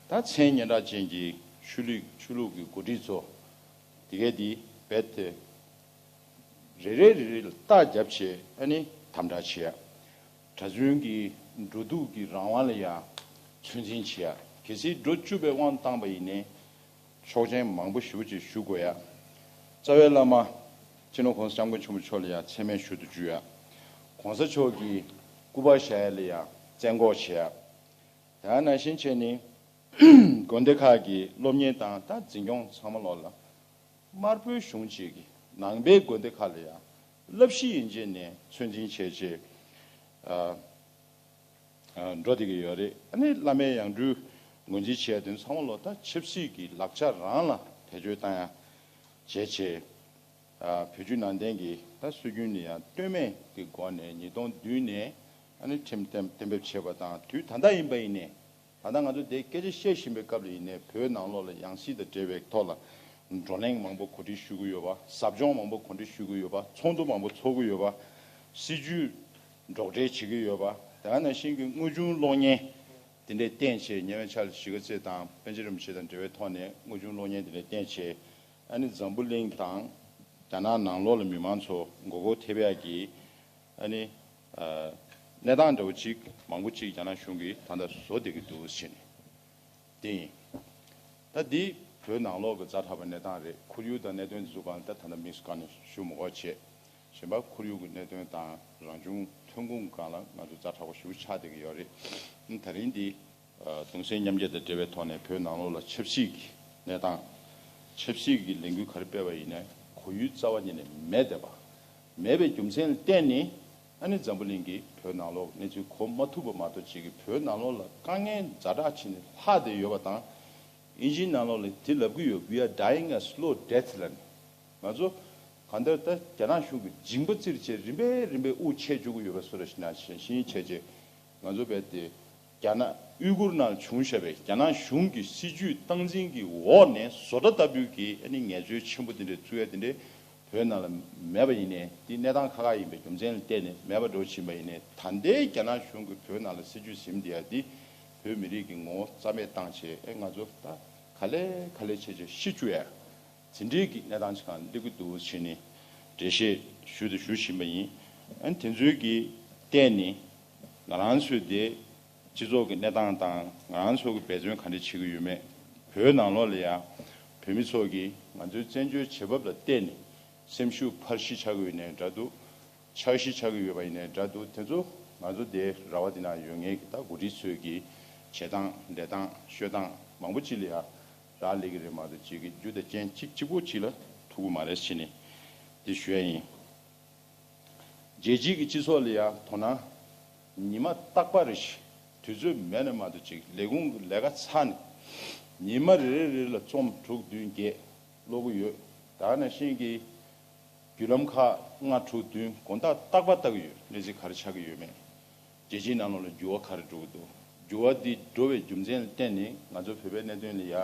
ད་མཚན་སྙན་གྲགས་ཅན་གྱི་ཆོས་ལུགས་ཆོས་ལུགས་ཀྱི་འགོ་ཁྲིད་ཚོ་དེ་གས་དེ་རྦད་དེ་རེ་རེ་རེ་རེ་ལ་རྟགས་བརྒྱབ་བྱས་ཨ་ནི་དམ་དྲག་བྱེད་ཡ། གྲྭ་བཙུན་གྱི་འགྲོ་འདུག་གི་རང་དབང་ལ་ཡང་ཚོད་འཛིན་བྱེད་ཡ། གལ་སྲིད་འགྲོ་བཅུག་པའི་དབང་བཏང་པ་ཡིན་ནའི་ཆོག་མཆན་མང་པོ་ཞེ་པོ་ཅིག་ཞུ་དགོས་ཡ། རྩ་བའི་བླ་མ་སྤྱི་ནོར་༸གོང་ས་༸སྐྱབས་མགོན་ཆེན་པོ་མཆོག་ལ་ཡང་མཚན་སྨད་ཞུ་དུ་འཇུག་ཡ། ༸གོང་ས་མཆོག་གི་སྐུ་པར་བཞག་ཡ་ལ་ཡང་བཙན་འགོག་བྱེད་ཡ། དེ་ནང་བཞིན་བྱས་ནས་དགོན་སྡེ་ཁག་གི་སློབ་གཉེར་དང་ད་འཛིན་སྐྱོང་ཚང་མ་ལོག་ལ་དམར་པོའི་གཞུང་གཅིག་གི་ནང་པའི་དགོན་སྡེ་ཁག་ལ་ཡང་བསླབ་གཞི་ཡིན་ཆད་ནས་ཚོད་འཛིན་བྱས་བྱས། ཨ། ཨ། འགྲོ་བསྡད་ཀྱི་ཡོད་རེད། ཨ་ནི་བླ་མའི་ཡང་སྤྲུལ་ངོས་འཛིན་བྱས་དོན་ཚང་མ་ལོ་ད་ཆབ་སྲིད་ཀྱི་ལག་ཆ་རང་ལ་བེད་སྤྱོད་བཏང་ཡ་བྱས་བྱས། ཨ། བོད་བརྒྱུད་ནང་བསྟན་གྱི་ད་སྲོལ་རྒྱུན་ནི་ཡང་ལྟོས་མེད་ཀྱི་སྒོ་ནས་ཉིས་སྟོང་བདུན་ནས་ཨ་ནི་ཁྲིམས་གཏན་གཏན་འབེབས་བྱས་པ་དང་། དུས་ད་ལྟ་ཡིན་པ་ཡིན་ནའི་ད་ལྟ་ང་ཚོ་དེ་སྐད་ཆ་བཤད་བཞིན་པའི་སྐབས་ལ་ཡིན་ནའི་བོད་ནང་ལོགས་ལ་ཡང་སྲིད་དང་འབྲེལ་བའི་ཐོག་ལ་བགྲོ་གླེང་མང་པོ་གོ་སྒྲིག་ཞུ་གི་ཡོད་པ། ཟབ་སྦྱོང་མང་པོ་གོ་སྒྲིག་ཞུ་གི་ཡོད་པ། ཚོགས་འདུ་མང་པོ་ཚོགས་གི་ཡོད་པ། སྲིད་ཇུས་སྒྲོག་འགྲེལ་བྱེད་ཀྱི་ཡོད་པ། དེ་ག་ནང་བཞིན་གྱི་དངོས་བྱུང་གློག་བརྙན་དེ་འདྲའི་བསྟན་བྱས། ཉེ་བའི་ཆར་གཞིས་ཀ་རྩེ་དང་པཎ་ཆེན་རིན་པོ་ཆེ་དང་འབྲེལ་བའི་ཐོག་ནས་དངོས་བྱུང་གློག་བརྙན་དེ་འདྲའི་བསྟན་བྱས། ཨ་ནི་འཛམ་བུ་གླིང་དང་རྒྱ་ནག་ནང་ལོགས་ལ་མི་མང་ཚོ་མགོ་སྐོར་ཐེབས་ཡག་གི་ཨ་ནི་ཨ་གནས་སྟངས་འདྲ་བོ་ཅིག་མང་པོ་ཅིག་རྒྱ་ནག་གཞུང་གིས་ད་ལྟ་བཟོ་བསྡད་ཀྱི་འདུག་ཟེར་ནས། དེ་ཡིན། ད་འདི་བོད་ནང་ལོགས་ཀྱི་ཛ་དྲག་པའི་གནས་སྟངས་རེད། ཁོར་ཡུག་དང་གནད་དོན་འདི་ཚོ་སྒང་ལ་ད་ད་ལྟ་དམིགས་སུ་བཀར་ནས་ཞུ་མི་དགོས་བྱས། གཞན་པ་ཁོར་ཡུག་གི་གནད་དོན་དང་རང་བྱུང་ཐོན་ཁུངས་སྒང་ལ་ང་ཚོ་ཛ་དྲག་པོ་ཞེ་པོ་ཆགས་བསྡད་ཀྱི་ཡོད་རེད། ད་རིང་འདི་གདུང་སེམས་མཉམ་སྐྱེད་དང་འབྲེལ་བའི་ཐོག་ནས་བོད་ནང་ལོགས་ལ་ཆབ་སྲིད་ཀྱི་གནས་སྟངས། ཆབ་སྲིད་ཀྱི་ལས་འགུལ་ག་རེ་སྤེལ་བ་ཡིན་ནའི་གོ་ཡུལ་རྩ་བ་ཉིད་ནས་མེད་བསྡད་པ། མེད་པའི་རྒྱུ་མཚན་ལ་བརྟེན་ནས་ཨ་ནི་འཛམ་བུ་གླིང་གིས་བོད་ནང་ལོགས་གནས་ཚུལ་གོ་མ་ཐུབ་པ་མ་གཏོགས་ཅིག་གིས་བོད་ནང་ལོགས་ལ་དཀའ་ངལ་ཛ་དྲག་ཕྱིན་ནས་ལྷག་བསྡད་ཡོད་པ་དང་། ཨིན་ཇིའི་ནང་ལོགས་ལ་དེ་ལབ་ཀྱི་ཡོད། We are dying a slow death ལབ་ནས། ང་ཚོ་གང་ལྟར་ད་རྒྱ་ནག་གཞུང་གི་འཇིང་པ་བཙིར་བྱས་རིམ་པས་རིམ་པས་དབུགས་ཆད་འཇུག་གི་ཡོད་པ་བཟོ་འདྲ་ཞིག་ན་ཤེས་ཤིང་བྱས་རྗེས། ང་ཚོ་བས་ཏེ་རྒྱ་ནག་ཨུ་གུར་ནང་བྱུང་བཞག་པའི་རྒྱ་ནག་གཞུང་གི་སྲིད་ཇུས་སྟངས་འཛིན་གྱི་འོག་ནས་བཟོ་ལྟ་ལྟ་བུའི་གི་ཨ་ནི་ངལ་རྩོལ་ཆེན་པོ་དེ་འདྲའི་བཙུགས་ཡ་དེ་འདྲའི་བོད་ནང་ལ་མེད་པ་ཡིན་ནའི། དེ་གནས་སྟངས་ཁག་ཁག་ཡིན་པའི་རྒྱུ་མཚན་ལ་བརྟེན་ནས་མེད་པ་འགྲོ་ཕྱིན་པ་ཡིན་ནའི། ད་ལྟའི་རྒྱ་ནག་གཞུང་གིས་བོད་ནང་ལ་སྲིད་ཇུས་ཟིན་བསྡད་ཡ་དེ་བོད་མི་རིགས་ཀྱི་ངོ་བོ་རྩ་མེད་བཏང་བྱས། ཨེ་ང་ཚོ་ད་ག་ལེ་ག་ལེ་བྱས་བྱས་ཤི་བཅུག་ཡ། དེ་འདྲའི་གི་གནས་སྟངས་ཤིག་སྒང་སླེབས་ཀྱི་འདུག་ཟེར་ནས་འགྲེལ་བཤད་ཞུ་དང་ཞུ་བཞིན་པ་ཡིན། ཨ་ནི་དེ་ཚོའི་གི་སྟེང་ནས་ང་རང་ཚོའི་དེ་སྤྱི་ཚོགས་ཀྱི་གནས་སྟངས་དང་། ང་རང་ཚོ་གི་འབད་བརྩོན་ག་འདྲ་བྱེད་ཀྱི་ཡོད་མེད། བོད་ནང་ལོགས་ལ་ཡང་བོད་མི་ཚོ་གིས་ང་ཚོའི་བཙན་བྱོལ་བྱེད་བབ་ལ་བལྟས་ནས་སེམས་ཤུགས་འཕར་གཞི་ཆགས་ཀྱི་ཡོད་ནའི་འདྲ་འདུག། ཆགས་གཞི་ཆགས་ཀྱི་ཡོད་པ་ཡིན་ནའི་འདྲ་འདུག། དེ་ཚོ་ང་ཚོ་དེ་ར་བ་འདི་ན་ཡོད་མཁན་གྱི་ད་འགོ་ཁྲིད་ཚོས་ཀྱི་བྱེད་སྟངས་ལས་སྟངས་ཤོད་སྟངས་མང་པོ་ཅིག་ལ་ཡང་རག་ལས་ཀྱི་རེད་མ་གཏོགས། གཅིག་གི་རྒྱུ་དང་རྐྱེན་གཅིག་གཅིག་པོ་གཅིག་ལ་ཐུག་གི་མ་རེད་ཟེར་ནས་དེ་ཞུ་ཡ་ཡིན། རྒྱལ་སྤྱིའི་གི་སྤྱི་ཚོགས་ལ་ཡང་དོ་སྣང་ཉི་མ་རྟག་པར་རེ་བཞིན་དུས་ཚོད་མེད་ན་མ་གཏོགས། གཅིག་ལས་ཁུངས་ཀྱི་ལས་ཀ་ཚར་ནས་ཉི་མ་རེ་རེ་རེ་ལ་རྩོམ་དྲུག་བདུན་བརྒྱད་ཀློག་གི་ཡོད། ད་ནང་བཞིན་གྱི་བརྒྱུད་ལམ་ཁག་ལྔ་དྲུག་བདུན་དགོང་དག་རྟག་པར་ལྟ་གི་ཡོད། གནས་ཚུལ་ག་རེ་ཆགས་ཀྱི་ཡོད་མེད། རྒྱལ་སྤྱིའི་ནང་ལོགས་ལ་འགྱུར་བ་ག་རེ་འགྲོ་གི་འདུག། འགྱུར་བ་འདི་འགྲོ་བའི་རྒྱུ་མཚན་ལ་བརྟེན་ནས་ང་ཚོ་བོད་པའི་གནད་དོན་ལ་ཡ་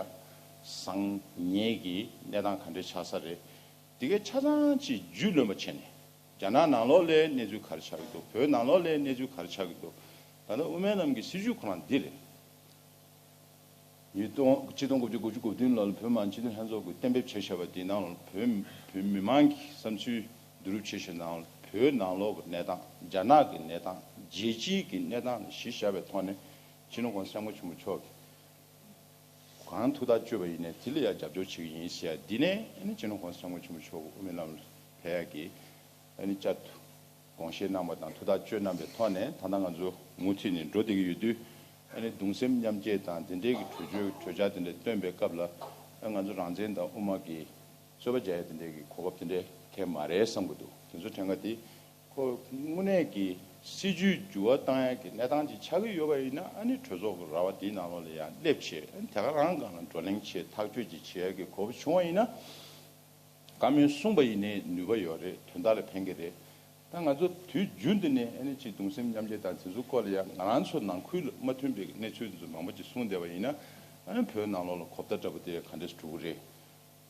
བཟང་ངན་གྱི་གནས་སྟངས་ག་འདྲ་ཆགས་ས་རེད། འདི་གའི་ཆ་ཚང་ཅིག་རྒྱུས་ལོན་པ་བྱས་ནས། རྒྱ་ནག་ནང་ལོགས་ལའི་གནས་ཚུལ་ག་རེ་ཆགས་ཀྱི་འདུག། བོད་ནང་ལོགས་ལའི་གནས་ཚུལ་ག་རེ་ཆགས་ཀྱི་འདུག། ད་ལྟ་དབུ་མའི་ལམ་གྱི་སྲིད་བྱུས་ཁོ་རང་འདི་རེད། ཉིས་སྟོང་། ཆིག་སྟོང་དགུ་བརྒྱ་དགུ་བཅུ་གོ་བདུན་ལོ་ལ་བོད་མི་མང་སྤྱི་འཐུས་ལྷན་ཚོགས་ཀྱིས་གཏན་འབེབས་བྱས་བཞག་པ་དེའི་ནང་ལ། བོད་བོད་མི་མང་གི་བསམ་ཚུལ་བསྡུ་རུབ་བྱས་བཞག་ནང་ལ། བོད་ནང་ལོགས་ཀྱི་གནས་སྟངས། རྒྱ་ནག་གི་གནས་སྟངས། རྒྱལ་སྤྱིའི་གི་གནས་སྟངས་ལ་གཞི་བཞག་པའི་ཐོག་ནས་སྤྱི་ནོར་༸གོང་ས་༸སྐྱབས་མགོན་ཆེན་པོ་མཆོག་གིས་གང་ཐུགས་ཐག་གཅོད་པ་ཡིན་ནའི་དེ་ལ་ཡང་རྒྱབ་སྐྱོར་བྱེད་ཀྱི་ཡིན་ཟེར་ཡ། འདི་ནས་ཨ་ནི་སྤྱི་ནོར་༸གོང་ས་༸སྐྱབས་མགོན་ཆེན་པོ་མཆོག་གི་དབུ་མའི་ལམ་ལ་ཕེབས་ཡ་གི་ཨ་ནི་བསྐྱར་དུ་དགོངས་བཞེས་གནང་བ་དང་ཐུགས་ཐག་གཅོད་གནང་བའི་ཐོག་ནས། ད་ལྟ་ང་ཚོ་མུ་མཐུད་ནས་འགྲོ་བསྡད་ཀྱི་ཡོད་དུས། ཨ་ནི་གདུང་སེམས་མཉམ་སྐྱེད་དང་དེ་འདྲའི་གི་གྲོས་ཆོད་གྲོས་འཆར་དེ་འདྲ་བཏོན་པའི་སྐབས་ལ། ཨ་ང་ཚོ་རང་བཙན་དང་དབུ་མ་གི་རྩོད་པ་རྒྱག་ཡ་དེ་འདྲའི་གི་གོ་སྐབས་དེ་འདྲའི་ཐེབས་མ་རེད་བསམ་གྱི་འདུག། དེ་ཚོ་དྲན་ག་དེ་ཁོ་དངོས་གནས་ཀྱི་སྲིད་བྱུས་འགྱུར་བ་བཏང་ཡ་གི་གནས་སྟངས་ཅིག་ཆགས་ཀྱི་ཡོད་པ་ཡིན་ན། ཨ་ནི་གྲོས་ཚོགས་ཀྱི་ར་བ་དེའི་ནང་ལོགས་ལ་ཡང་སླེབས་བྱས། ཨ་ནི་དེ་ག་རང་སྒང་ལ་བགྲོ་གླེང་བྱས་ཐག་གཅོད་ཅིག་བྱེད་ཡ་གི་གོ་སྐབས་བྱུང་བ་ཡིན་ན། བཀའ་མོལ་གསུངས་པ་ཡིན་ནའི་ནུས་པ་ཡོད་རེད། དོན་དག་ལ་ཕན་གྱི་རེད། ད་ང་ཚོ་དུས་རྒྱུན་དུ་ནས་ཨ་ནི་ཅིག་གདུང་སེམས་མཉམ་སྐྱེད་དང་དེ་ཚོ་སྐོར་ལ་ཡང་ང་རང་ཚོ་ནང་ཁུལ་ལ་མ་མཐུན་པའི་གནས་ཚུལ་དེ་ཚོ་མང་པོ་ཅིག་གསུངས་བསྡད་པ་ཡིན་ན། ཨ་ནི་བོད་ནང་ལོགས་ལ་གོ་བརྡ་འདྲ་པོ་དེ་ག་འདྲས་སེ་འགྲོ་གི་རེད།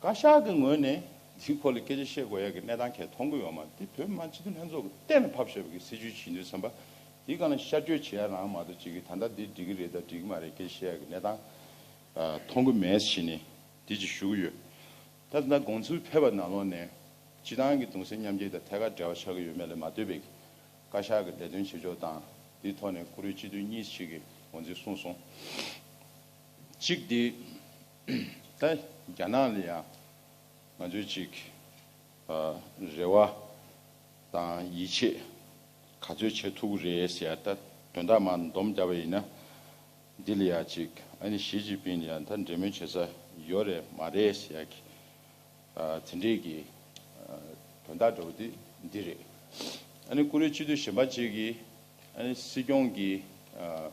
བཀའ་ཤག་གི་ངོས་ནས་འདིའི་སྐོར་ལ་སྐད་ཆ་བཤད་དགོས་ཡ་གི་གནས་སྟངས་གང་ཡང་མཐོང་གི་ཡོད་མ་རེད། འདི་བོད་མི་མང་སྤྱི་འཐུས་ལྷན་ཚོགས་ཀྱིས་གཏན་ལ་ཕབ་བཞག་པའི་གི་སྲིད་བྱུས་ཅིག་ཡིན་དུས་ཙམ་པ། འདིའི་སྒང་ལ་ཤར་བསྐྱོད་བྱེད་ཡ་རང་མ་གཏོགས། ཅིག་གིས་ད་ལྟ་འདི་འགྲིག་གི་རེད་དང་འགྲིག་གི་མ་རེད་སྐད་ཆ་བཤད་ཡ་གི་གནས་སྟངས་ཨ་མཐོང་གི་མེད་ཟེར་ནས་འདི་ཅིག་ཞུ་གི་ཡོད། ད་ལྟ་དགོངས་ཚུལ་ཕེབས་པ་ནང་ལོགས་ནས་སྤྱི་བཏང་གི་གདུང་སེམས་མཉམ་སྐྱེད་དང་ཐད་ཀར་འབྲེལ་བ་ཆགས་ཀྱི་ཡོད་མེད་ལ་མ་ལྟོས་པའི་བཀའ་ཤག་གི་ལས་དོན་བྱེད་ཕྱོགས་དང་དེའི་ཐོག་ནས་བཀུར་འོས་སྤྱི་འཐུས་གཉིས་ཤིག་གིས་ངོས་འཛིན་གསུངས་སོང་། གཅིག་དེ། ད་རྒྱ་ནག་ལ་ཡང་ང་ཚོས་ཅིག་ཨ་རེ་བ་དང་ཡིད་ཆེས་ག་ཚོད་བྱེད་ཐུབ་ཀྱི་རེད་ཟེར་ཡ། ད་དོན་དག་མར་འདོམས་བརྒྱབ་པ་ཡིན་ན། འདི་ལ་ཡང་ཅིག་ཨ་ནི་ཞི་ཅིན་ཕིང་ལ་ཡང་ད་འབྲེལ་མོལ་བྱེད་ས་ཡོད་རེད་མ་རེད་ཟེར་ཡ་གི་ཨ་དེ་འདྲས་ཀྱི་ཨ་དོན་དག་འདྲ་པོ་དེ་འདི་རེད། ཨ་ནི་བཀུར་འོས་སྤྱི་འཐུས་གཞན་པ་ཅིག་གིས་ཨ་ནི་སྲིད་སྐྱོང་གི་ཨ་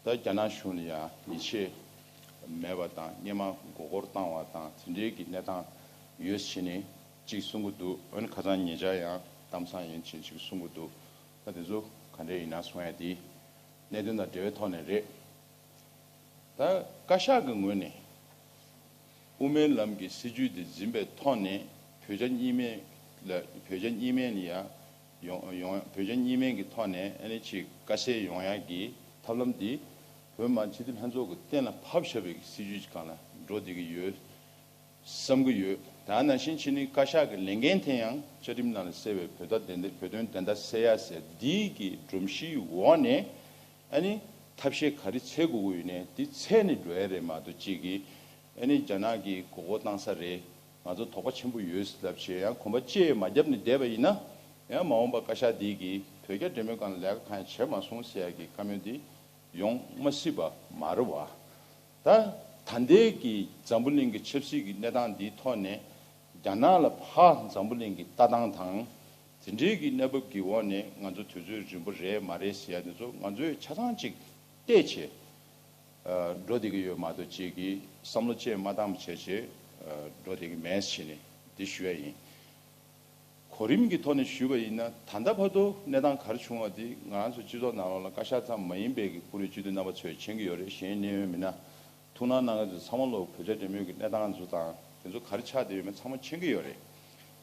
ད་རྒྱ་ནག་གཞུང་ལ་ཡང་ཡིད་ཆེས་མེད་པ་དང་། སྔོན་མ་མགོ་སྐོར་བཏང་བ་དང་དེ་འདྲའི་གི་གནས་སྟངས་ཡོད་ཟེར་ནས་གཅིག་གསུང་གི་འདུག། འོན་ཁ་སང་ཉེ་ཆར་ཡང་གཏམ་བཟང་ཡིན་ཕྱིན་ཅིག་གསུང་གི་འདུག། ད་དེ་ཚོ་ག་འདྲས་ཡིན་ན་གསུང་ཡ་དེ་གནད་དོན་དང་འབྲེལ་བའི་ཐོག་ནས་རེད། ད་བཀའ་ཤག་གི་ངོས་ནས་དབུ་མའི་ལམ་གྱི་སྲིད་བྱུས་དེ་འཛིན་པའི་ཐོག་ནས་བོད་རྒྱ་གཉིས་སྨན་ལ། བོད་རྒྱ་གཉིས་སྨན་ལ་ཡང་ཡོང་ཡོང་བོད་རྒྱ་གཉིས་སྨན་གྱི་ཐོག་ནས་ཨ་ནི་ཅིག་དཀའ་སེལ་ཡོང་ཡག་གི་ཐབས་ལམ་འདི་བོད་མི་མང་སྤྱི་འཐུས་ལྷན་ཚོགས་ཀྱིས་གཏན་ལ་ཕབ་བཞག་པའི་སྲིད་བྱུས་ཀྱི་སྒང་ལ་འགྲོ་བསྡད་ཀྱི་ཡོད་བསམ་གྱི་ཡོད། ད་ནང་བཞིན་བྱས་ནས་བཀའ་ཤག་གི་ལས་འགན་དེ་ཡང་བཅའ་ཁྲིམས་ནང་ལ་གསལ་བའི་བོད་ད་བདེན་བདེན་བོད་དོན་བདེན་མཐའ་གསལ་ཡག་ཟེར་འདི་གི་སྒྲོམ་གཞིའི་འོག་ནས་ཨ་ནི་ཐབས་ཤེས་ག་རེ་འཚོལ་དགོས་ཀྱི་ཡོད་ནའི་འདི་འཚོལ་ནས་འགྲོ་ཡ་རེད་མ་གཏོགས། གཅིག་གིས་ཨ་ནི་རྒྱ་ནག་གིས་མགོ་སྐོར་བཏང་ས་རེད། ང་ཚོ་དོགས་པ་ཆེན་པོ་ཡོད་ལབ་བྱས་ཡང་གོམ་པ་ཅི་ཡང་མ་བརྒྱབ་ནས་བསྡད་པ་ཡིན་ན། ཡང་མ་འོངས་པ་བཀའ་ཤག་འདི་གིས་བོད་རྒྱ་འབྲེལ་མོལ་སྒང་ལ་ལས་ཀ་གང་ཡང་བྱས་མ་སོང་ཟེར་ཡ་གི་བཀའ་མོལ་འདི་ཡོང་མ་སྲིད་པ་མ་རེད་བ། ད་ད་ལྟའི་གི་འཛམ་བུ་གླིང་གི་ཆབ་སྲིད་ཀྱི་གནས་སྟངས་འདིའི་ཐོག་ནས་རྒྱ་ནག་ལ་ཕར་འཛམ་བུ་གླིང་གི་ལྟ་སྟངས་དང་། དེ་འདྲའི་གི་གནས་བབ་ཀྱི་འོག་ནས་ང་ཚོ་དུས་ཚོད་རིང་པོ་རེད་མ་རེད་ཟེར་ཡ་དེ་ཚོ་ང་ཚོས་ཆ་ཚང་ཅིག་བལྟས་བྱས། འགྲོ་བསྡད་ཀྱི་ཡོད་མ་གཏོགས་ཅིག་གི་བསམ་བློ་ཅིག་མ་བཏང་བྱས་བྱས་འགྲོ་བསྡད་ཀྱི་མེད་ཟེར་ནས་འདི་ཞུ་ཡ་ཡིན། གོ་རིམ་གྱི་ཐོག་ནས་ཞུས་པ་ཡིན་ན། ད་ལྟ་བར་དུ་གནས་སྟངས་ག་རེ་བྱུང་བ་དེ་ང་རང་ཚོ་སྤྱི་ཚོགས་ནང་ལོགས་ལ་བཀའ་ཤག་ཙམ་མ་ཡིན་པའི་གི་བཀུར་འོས་སྤྱི་འཐུས་རྣམ་པ་ཚོས་མཁྱེན་གྱི་ཡོད་རེད། གཞན་གནད་ཡོད་མི་སྣ་ཐུགས་སྣང་གནང་མཁན་ཚོ་ཚང་མ་ལོག་བོད་རྒྱ་འབྲེལ་མོལ་གྱི་གནས་སྟངས་ཚོ་དང་དེ་ཚོ་ག་རེ་ཆགས་བསྡད་ཡོད་མེད་ཚང་མ་མཁྱེན་གྱི་ཡོད་རེད།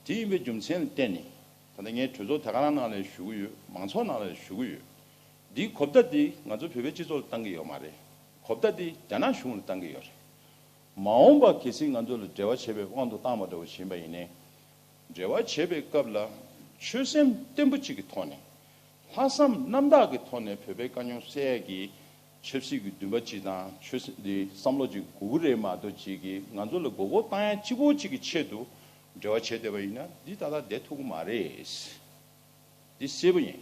དེ་ཡིན་པའི་རྒྱུ་མཚན་ལ་བརྟེན་ནས་ད་ལྟ་ངས་གྲོས་ཚོགས་དེ་ག་རང་ནང་ལ་ཞུ་གི་ཡོད། མང་ཚོགས་ནང་ལ་ཞུ་གི་ཡོད། འདིའི་གོ་བརྡ་འདི་ང་ཚོ་བོད་པའི་སྤྱི་ཚོགས་ལ་བཏང་གི་ཡོད་མ་རེད། གོ་བརྡ་འདི་རྒྱ་ནག་གཞུང་ལ་བཏང་གི་ཡོད་རེད། མ་འོངས་པ་གལ་སྲིད་ང་ཚོ་ལ་འབྲེལ་བ་བྱེད་པའི་དབང་དུ་བཏང་བ་འདྲ་བོ་ཕྱིན་པ་ཡིན་ནའི། འབྲེལ་བ་བྱེད་པའི་སྐབས་ལ་ཆོད་སེམས་བརྟན་པོ་གཅིག་གི་ཐོག་ནས། ལྷག་བསམ་རྣམ་དག་གི་ཐོག་ནས་བོད་པའི་དཀའ་རྙོག་སེལ་ཡས་ཀྱི་ཆབ་སྲིད་ཀྱི་འདུན་པ་གཅིག་དང་ཆོད་སེམས་འདི་བསམ་བློ་གཅིག་དགོས་ཀྱི་རེད་མ་གཏོགས་གཅིག་གིས་ང་ཚོ་ལ་མགོ་སྐོར་བཏང་ཡ་གཅིག་པོ་གཅིག་གི་ཆེད་དུ་འབྲེལ་བ་བྱེད་བསྡད་པ་ཡིན་ན་འདི་ཏག་ཏག་བསྡད་ཐུབ་ཀྱི་མ་རེད། འདི་གསལ་པོ་ཡིན།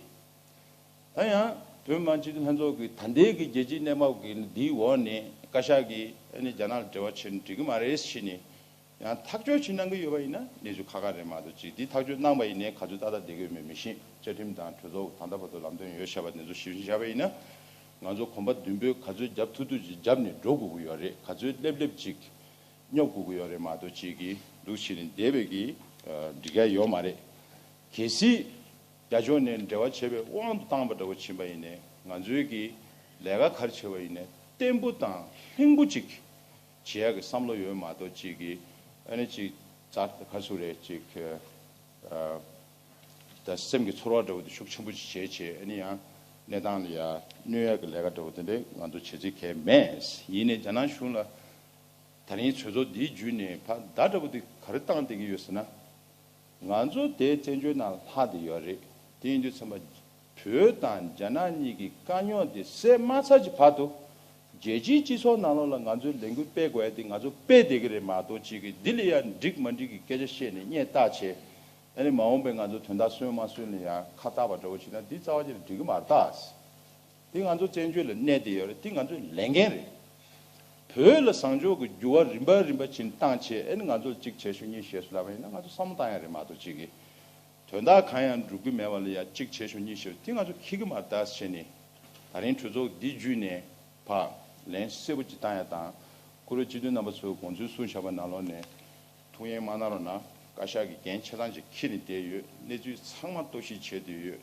ད་ཡང་བོད་མི་མང་སྤྱི་འཐུས་ལྷན་ཚོགས་ཀྱི་ད་ལྟའི་གི་རྒྱལ་སྤྱིའི་གནས་བབ་ཀྱི་འདིའི་འོག་ནས་བཀའ་ཤག་གིས་ཨ་ནི་རྒྱ་ནག་ལ་འབྲེལ་བ་བྱེད་ན་འགྲིག་གི་མ་རེད་ཟེར་ནས་ཡང་ཐག་གཅོད་ཅིག་གནང་གི་ཡོད་པ་ཡིན་ན་གནས་ཚུལ་ཁག་ཁག་རེད་མ་གཏོགས་ཅིག་འདི་ཐག་གཅོད་གནང་པ་ཡིན་ནའི་ག་ཚོད་ཏག་ཏག་བསྡད་ཀྱི་ཡོད་མེད་མི་ཤེས། བཅའ་ཁྲིམས་དང་གྲོས་ཚོགས་ད་ལྟ་བར་དུ་ལམ་སྟོན་ཡོད་བཞག་པ་འདི་ཚོ་ཞིབ་ཞིབ་བཞག་པ་ཡིན་ན་ང་ཚོ་གོམ་པ་མདུན་སྤོས་ག་ཚོད་རྒྱབ་ཐུབ་ཐུབ་ཅིག་རྒྱབ་ནས་འགྲོ་དགོས་ཀྱི་ཡོད་རེད། ག་ཚོད་སླེབས་སླེབས་ཅིག་སྙོབ་དགོས་ཀྱི་ཡོད་རེད་མ་གཏོགས་ཅིག་གི་འདུག་བྱས་ནས་བསྡད་པའི་གི་འགྲིག་ཡ་ཡོད་མ་རེད། གལ་སྲིད་རྒྱ་ཕྱོགས་ནས་འབྲེལ་བ་བྱེད་པའི་དབང་དུ་བཏང་པ་འདྲ་བོ་ཕྱིན་པ་ཡིན་ནའི་ང་ཚོའི་གི་ལས་ཀ་ག་རེ་བྱེད་པ་ཡིན་ནའི་བརྟན་པོ་དང་ལྷིང་པོ་ཅིག་བྱེད་ཡ་གི་བསམ་བློ་ཡོད་མ་གཏོགས་ཅིག་གི་ཨ་ནི་ཅིག་རྩ་ག་ཚོད་རེད་ཅིག་ཨ་ད་སེམས་ཀྱི་ཚོར་བ་འདྲ་བོ་དེ་ཤུགས་ཆེན་པོ་ཅིག་བྱས་བྱས་ཨ་ནི་ཡང་གནས་སྟངས་ལ་ཡ་གནོད་ཡ་གི་ལས་ཀ་འདྲ་བོ་དེ་འདྲས་ང་ཚོ་བྱེད་རྩིས་གང་ཡང་མེད། ཡིན་ནའི་རྒྱ་ནག་གཞུང་ལ་ད་རིང་གྲོས་ཚོགས་འདིའི་བརྒྱུད་ནས་ཕར་བརྡ་འདྲ་བོ་དེ་ག་རེ་བཏང་བསྡད་ཀྱི་ཡོད་ཟེར་ན། ང་ཚོ་དེ་བཙན་བྱོལ་ནང་ལྷག་བསྡད་ཡོད་རེད། དེ་ཡིན་དུས་ཙམ་པ་བོད་དང་རྒྱ་ནག་གཉིས་ཀྱི་དཀའ་རྙོག་དེ་སེལ་མ་ཚར་གྱི་བར་དུ་རྒྱལ་སྤྱིའི་སྤྱི་ཚོགས་ནང་ལོགས་ལ་ང་ཚོའི་ལས་འགུལ་སྤེལ་དགོས་ཡ་དེ་ང་ཚོ་སྤེལ་བསྡད་ཀྱི་རེད་མ་གཏོགས་ཅིག་གི་འདི་ལ་ཡ་འགྲིག་མ་འགྲིག་གི་སྐད་ཆ་བཤད་ནས་སྔས་བཏགས་བྱས་ཨ་ནི་མ་འོངས་པའི་ང་ཚོ་དོན་དག་སོན་མ་སོན་ལ་ཡ་ཁ་བཏགས་པ་འདྲ་བོ་བྱས་ན་འདི་རྩ་བ་ཉིད་ནས་འགྲིག་གི་མ་རེད་ད། དེ་ང་ཚོ་བཙན་བྱོལ་ལ་གནས་བསྡད་ཡོད་རེད། དེ་ང་ཚོའི་ལས་འགན་རེད། བོད་ལ་བཟང་ཕྱོགས་ཀྱི་འགྱུར་བ་རིམ་པ་རིམ་པ་ཕྱིན་བཏང་བྱས་ཨ་ནི་ང་ཚོར་གཅིག་བྱས་ཤོག་གཉིས་བྱས་ཤོག་ལབ་པ་ཡིན་ན་ང་ཚོ་བསམ་བློ་བཏང་ཡ་རེད་མ་གཏོགས་གཅིག་གི་དོན་དག་གང་ཡང་འགྲུབ་ཀྱི་མེད་པ་ལ་ཡ་གཅིག་བྱས་ཤོག་གཉིས་བྱས་ཤོག་དེ་ང་ཚོ་འཁྱེར་གྱི་མ་རེད་ད་ཟེར་ནས་ད་རིང་གྲོས་ཚོགས་འདི་བརྒྱུད་ནས་ཕར་ལན་གསལ་པོ་ཅིག་བཏང་ཡ་དང་བཀུར་འོས་སྤྱི་འཐུས་རྣམ་པ་ཚོས་དགོངས་ཚུལ་གསུངས་བཞག་པ་ནང་ལོགས་ནས་ཐུགས་ཡེངས་མ་གནང་རོགས་གནང་། བཀའ་ཤག་གིས་འགན་ཆ་ཚང་ཅིག་འཁྱེར་ནས་བསྡད་ཡོད། གནས་ཚུལ་ཚང་མ་རྟོག་ཞིབ་བྱས་བསྡད་ཡོད།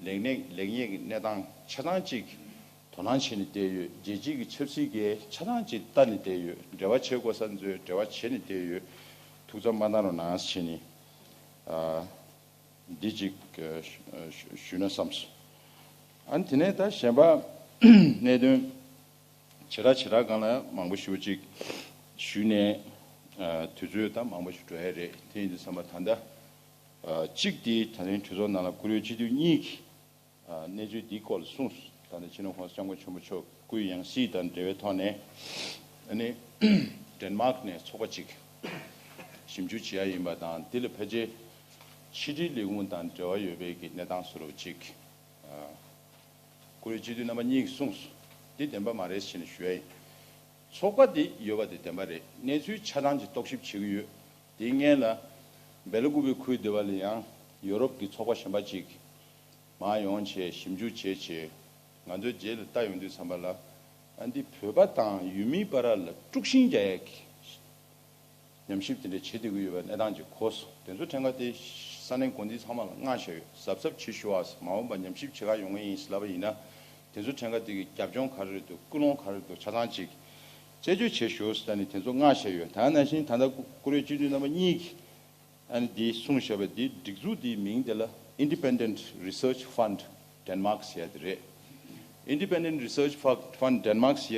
ལེགས་ཉེས་ལེགས་ཉེས་ཀྱི་གནས་སྟངས་ཆ་ཚང་གཅིག་དོ་སྣང་བྱས་ནས་བསྡད་ཡོད། རྒྱལ་སྤྱིའི་གི་ཆབ་སྲིད་ཀྱི་ཆ་ཚང་གཅིག་ལྟ་ནས་བསྡད་ཡོད། འབྲེལ་བ་བྱེད་དགོས་ས་ཚོའི་འབྲེལ་བ་བྱས་ནས་བསྡད་ཡོད། ཐུགས་འཚབ་མ་གནང་རོགས་གནང་ཞེས་ནས་ཨ་འདི་གཅིག་ཨ་ཞུ་ཞུ་ན་བསམས་སོང་། ཨ་ནི་དེ་ནས་ད་གཞན་པ་གནད་དོན་ཆེ་དྲགས་ཆེ་དྲགས་སྒང་ལ་མང་པོ་ཞེ་པོ་ཅིག་ཞུས་ནས་ཨ་དུས་ཚོད་ད་མང་པོ་ཞིག་འགྲོ་ཡ་རེད། དེ་ཡིན་དུས་ཙམ་པ་ད་ལྟ། ཨ་གཅིག་དེ་ད་ཐེངས་གྲོས་ཚོགས་ནང་ལ་བཀུར་འོས་སྤྱི་འཐུས་གཉིས་ཀྱིས་ཨ་གནས་ཚུལ་འདིའི་སྐོར་ལ་གསུངས་སོང་། ད་ནི་སྤྱི་ནོར་༸གོང་ས་༸སྐྱབས་མགོན་ཆེན་པོ་མཆོག་སྐུའི་ཡང་སྲིད་དང་འབྲེལ་བའི་ཐོག་ནས་ཨ་ནི་ཌེན་མཱག་ནས་ཚོགས་པ་གཅིག་ཞིབ་འཇུག་བྱེད་ཡ་ཡིན་པ་དང་དེ་ལ་ཕལ་ཆེར་ཕྱི་དྲིལ་ལས་ཁུངས་དང་འབྲེལ་བ་ཡོད་པའི་གི་གནས་སྟངས་བཟོ་འདྲ་བ་གཅིག་ཨ་བཀུར་འོས་སྤྱི་འཐུས་རྣམ་པ་གཉིས་ཀྱིས་གསུངས་སོང་། འདི་བདེན་པ་མ་རེད་ཟེར་ནས་ཞུ་ཡ་ཡིན། ཚོགས་པ་འདི་ཡོད་པ་དེ་བདེན་པ་རེད། གནས་ཚུལ་ཆ་ཚང་ཅིག་རྟོག་ཞིབ་བྱེད་ཀྱི་ཡོད། དེའི་སྔོན་ལ་སྦེ་ལ་ཀུ་པེ་ཁུལ་འདི་པ་ལ་ཡང་ཡོ་རོབ་ཀྱི་ཚོགས་པ་གཞན་པ་ཅིག་མར་ཡོང་བྱས་ཞིབ་འཇུག་བྱས་བྱས་ང་ཚོའི་རྗེས་ལ་ལྟ་ཡོང་དུས་ཙམ་པ་ལ་ཨ་འདི་བོད་པ་དང་ཡུལ་མིའི་བར་ལ་དཀྲུག་ཤིང་རྒྱག་ཡས་ཀྱི་ཉམས་ཞིབ་དེ་འདྲ་བྱེད་བསྡད་ཀྱི་ཡོད་པའི་གནས་སྟངས་ཅིག་གོ་སོང་། དེ་ཚོ་ཕྲན་ཁ་དེ་ས་གནས་འགོ་འཛིན་ཚང་མ་ལ་མངགས་བཞག་ཡོད། གཟབ་གཟབ་བྱེད་ཤོག་ཨ། མ་འོངས་པ་ཉམས་ཞིབ་བྱེད་ག་ཡོང་གི་ཡིན་ཟེར་ལབ་པ་ཡིན་ན། དེ་ཚོ་ཕྲན་ཁ་དེ་གི་རྒྱབ་ལྗོངས་ག་རེ་རེད་འདུག་ཀུན་སློང་ག་རེ་རེད་འདུག་ཆ་ཚང་ཅིག་དཔྱད་བརྗོད་བྱེད་ཤོག་ཟེར་ནས་དེ་ཚོ་མངགས་བཞག་ཡོད། ད་ནང་བཞིན་ད་ལྟ་བཀུར་འོས་སྤྱི་འཐུས་རྣམ་པ་གཉིས་ཀྱིས་ཨ་ནི་འདི་གསུངས་བཞག་པ་འདི་སྒྲིག་འཛུགས་འདིའི་མིང་དེ་ལ་Independent Research Fund Denmark ཟེར་ཡ་དེ་རེད། Independent Research Fund Denmark ཟེར་ཡ་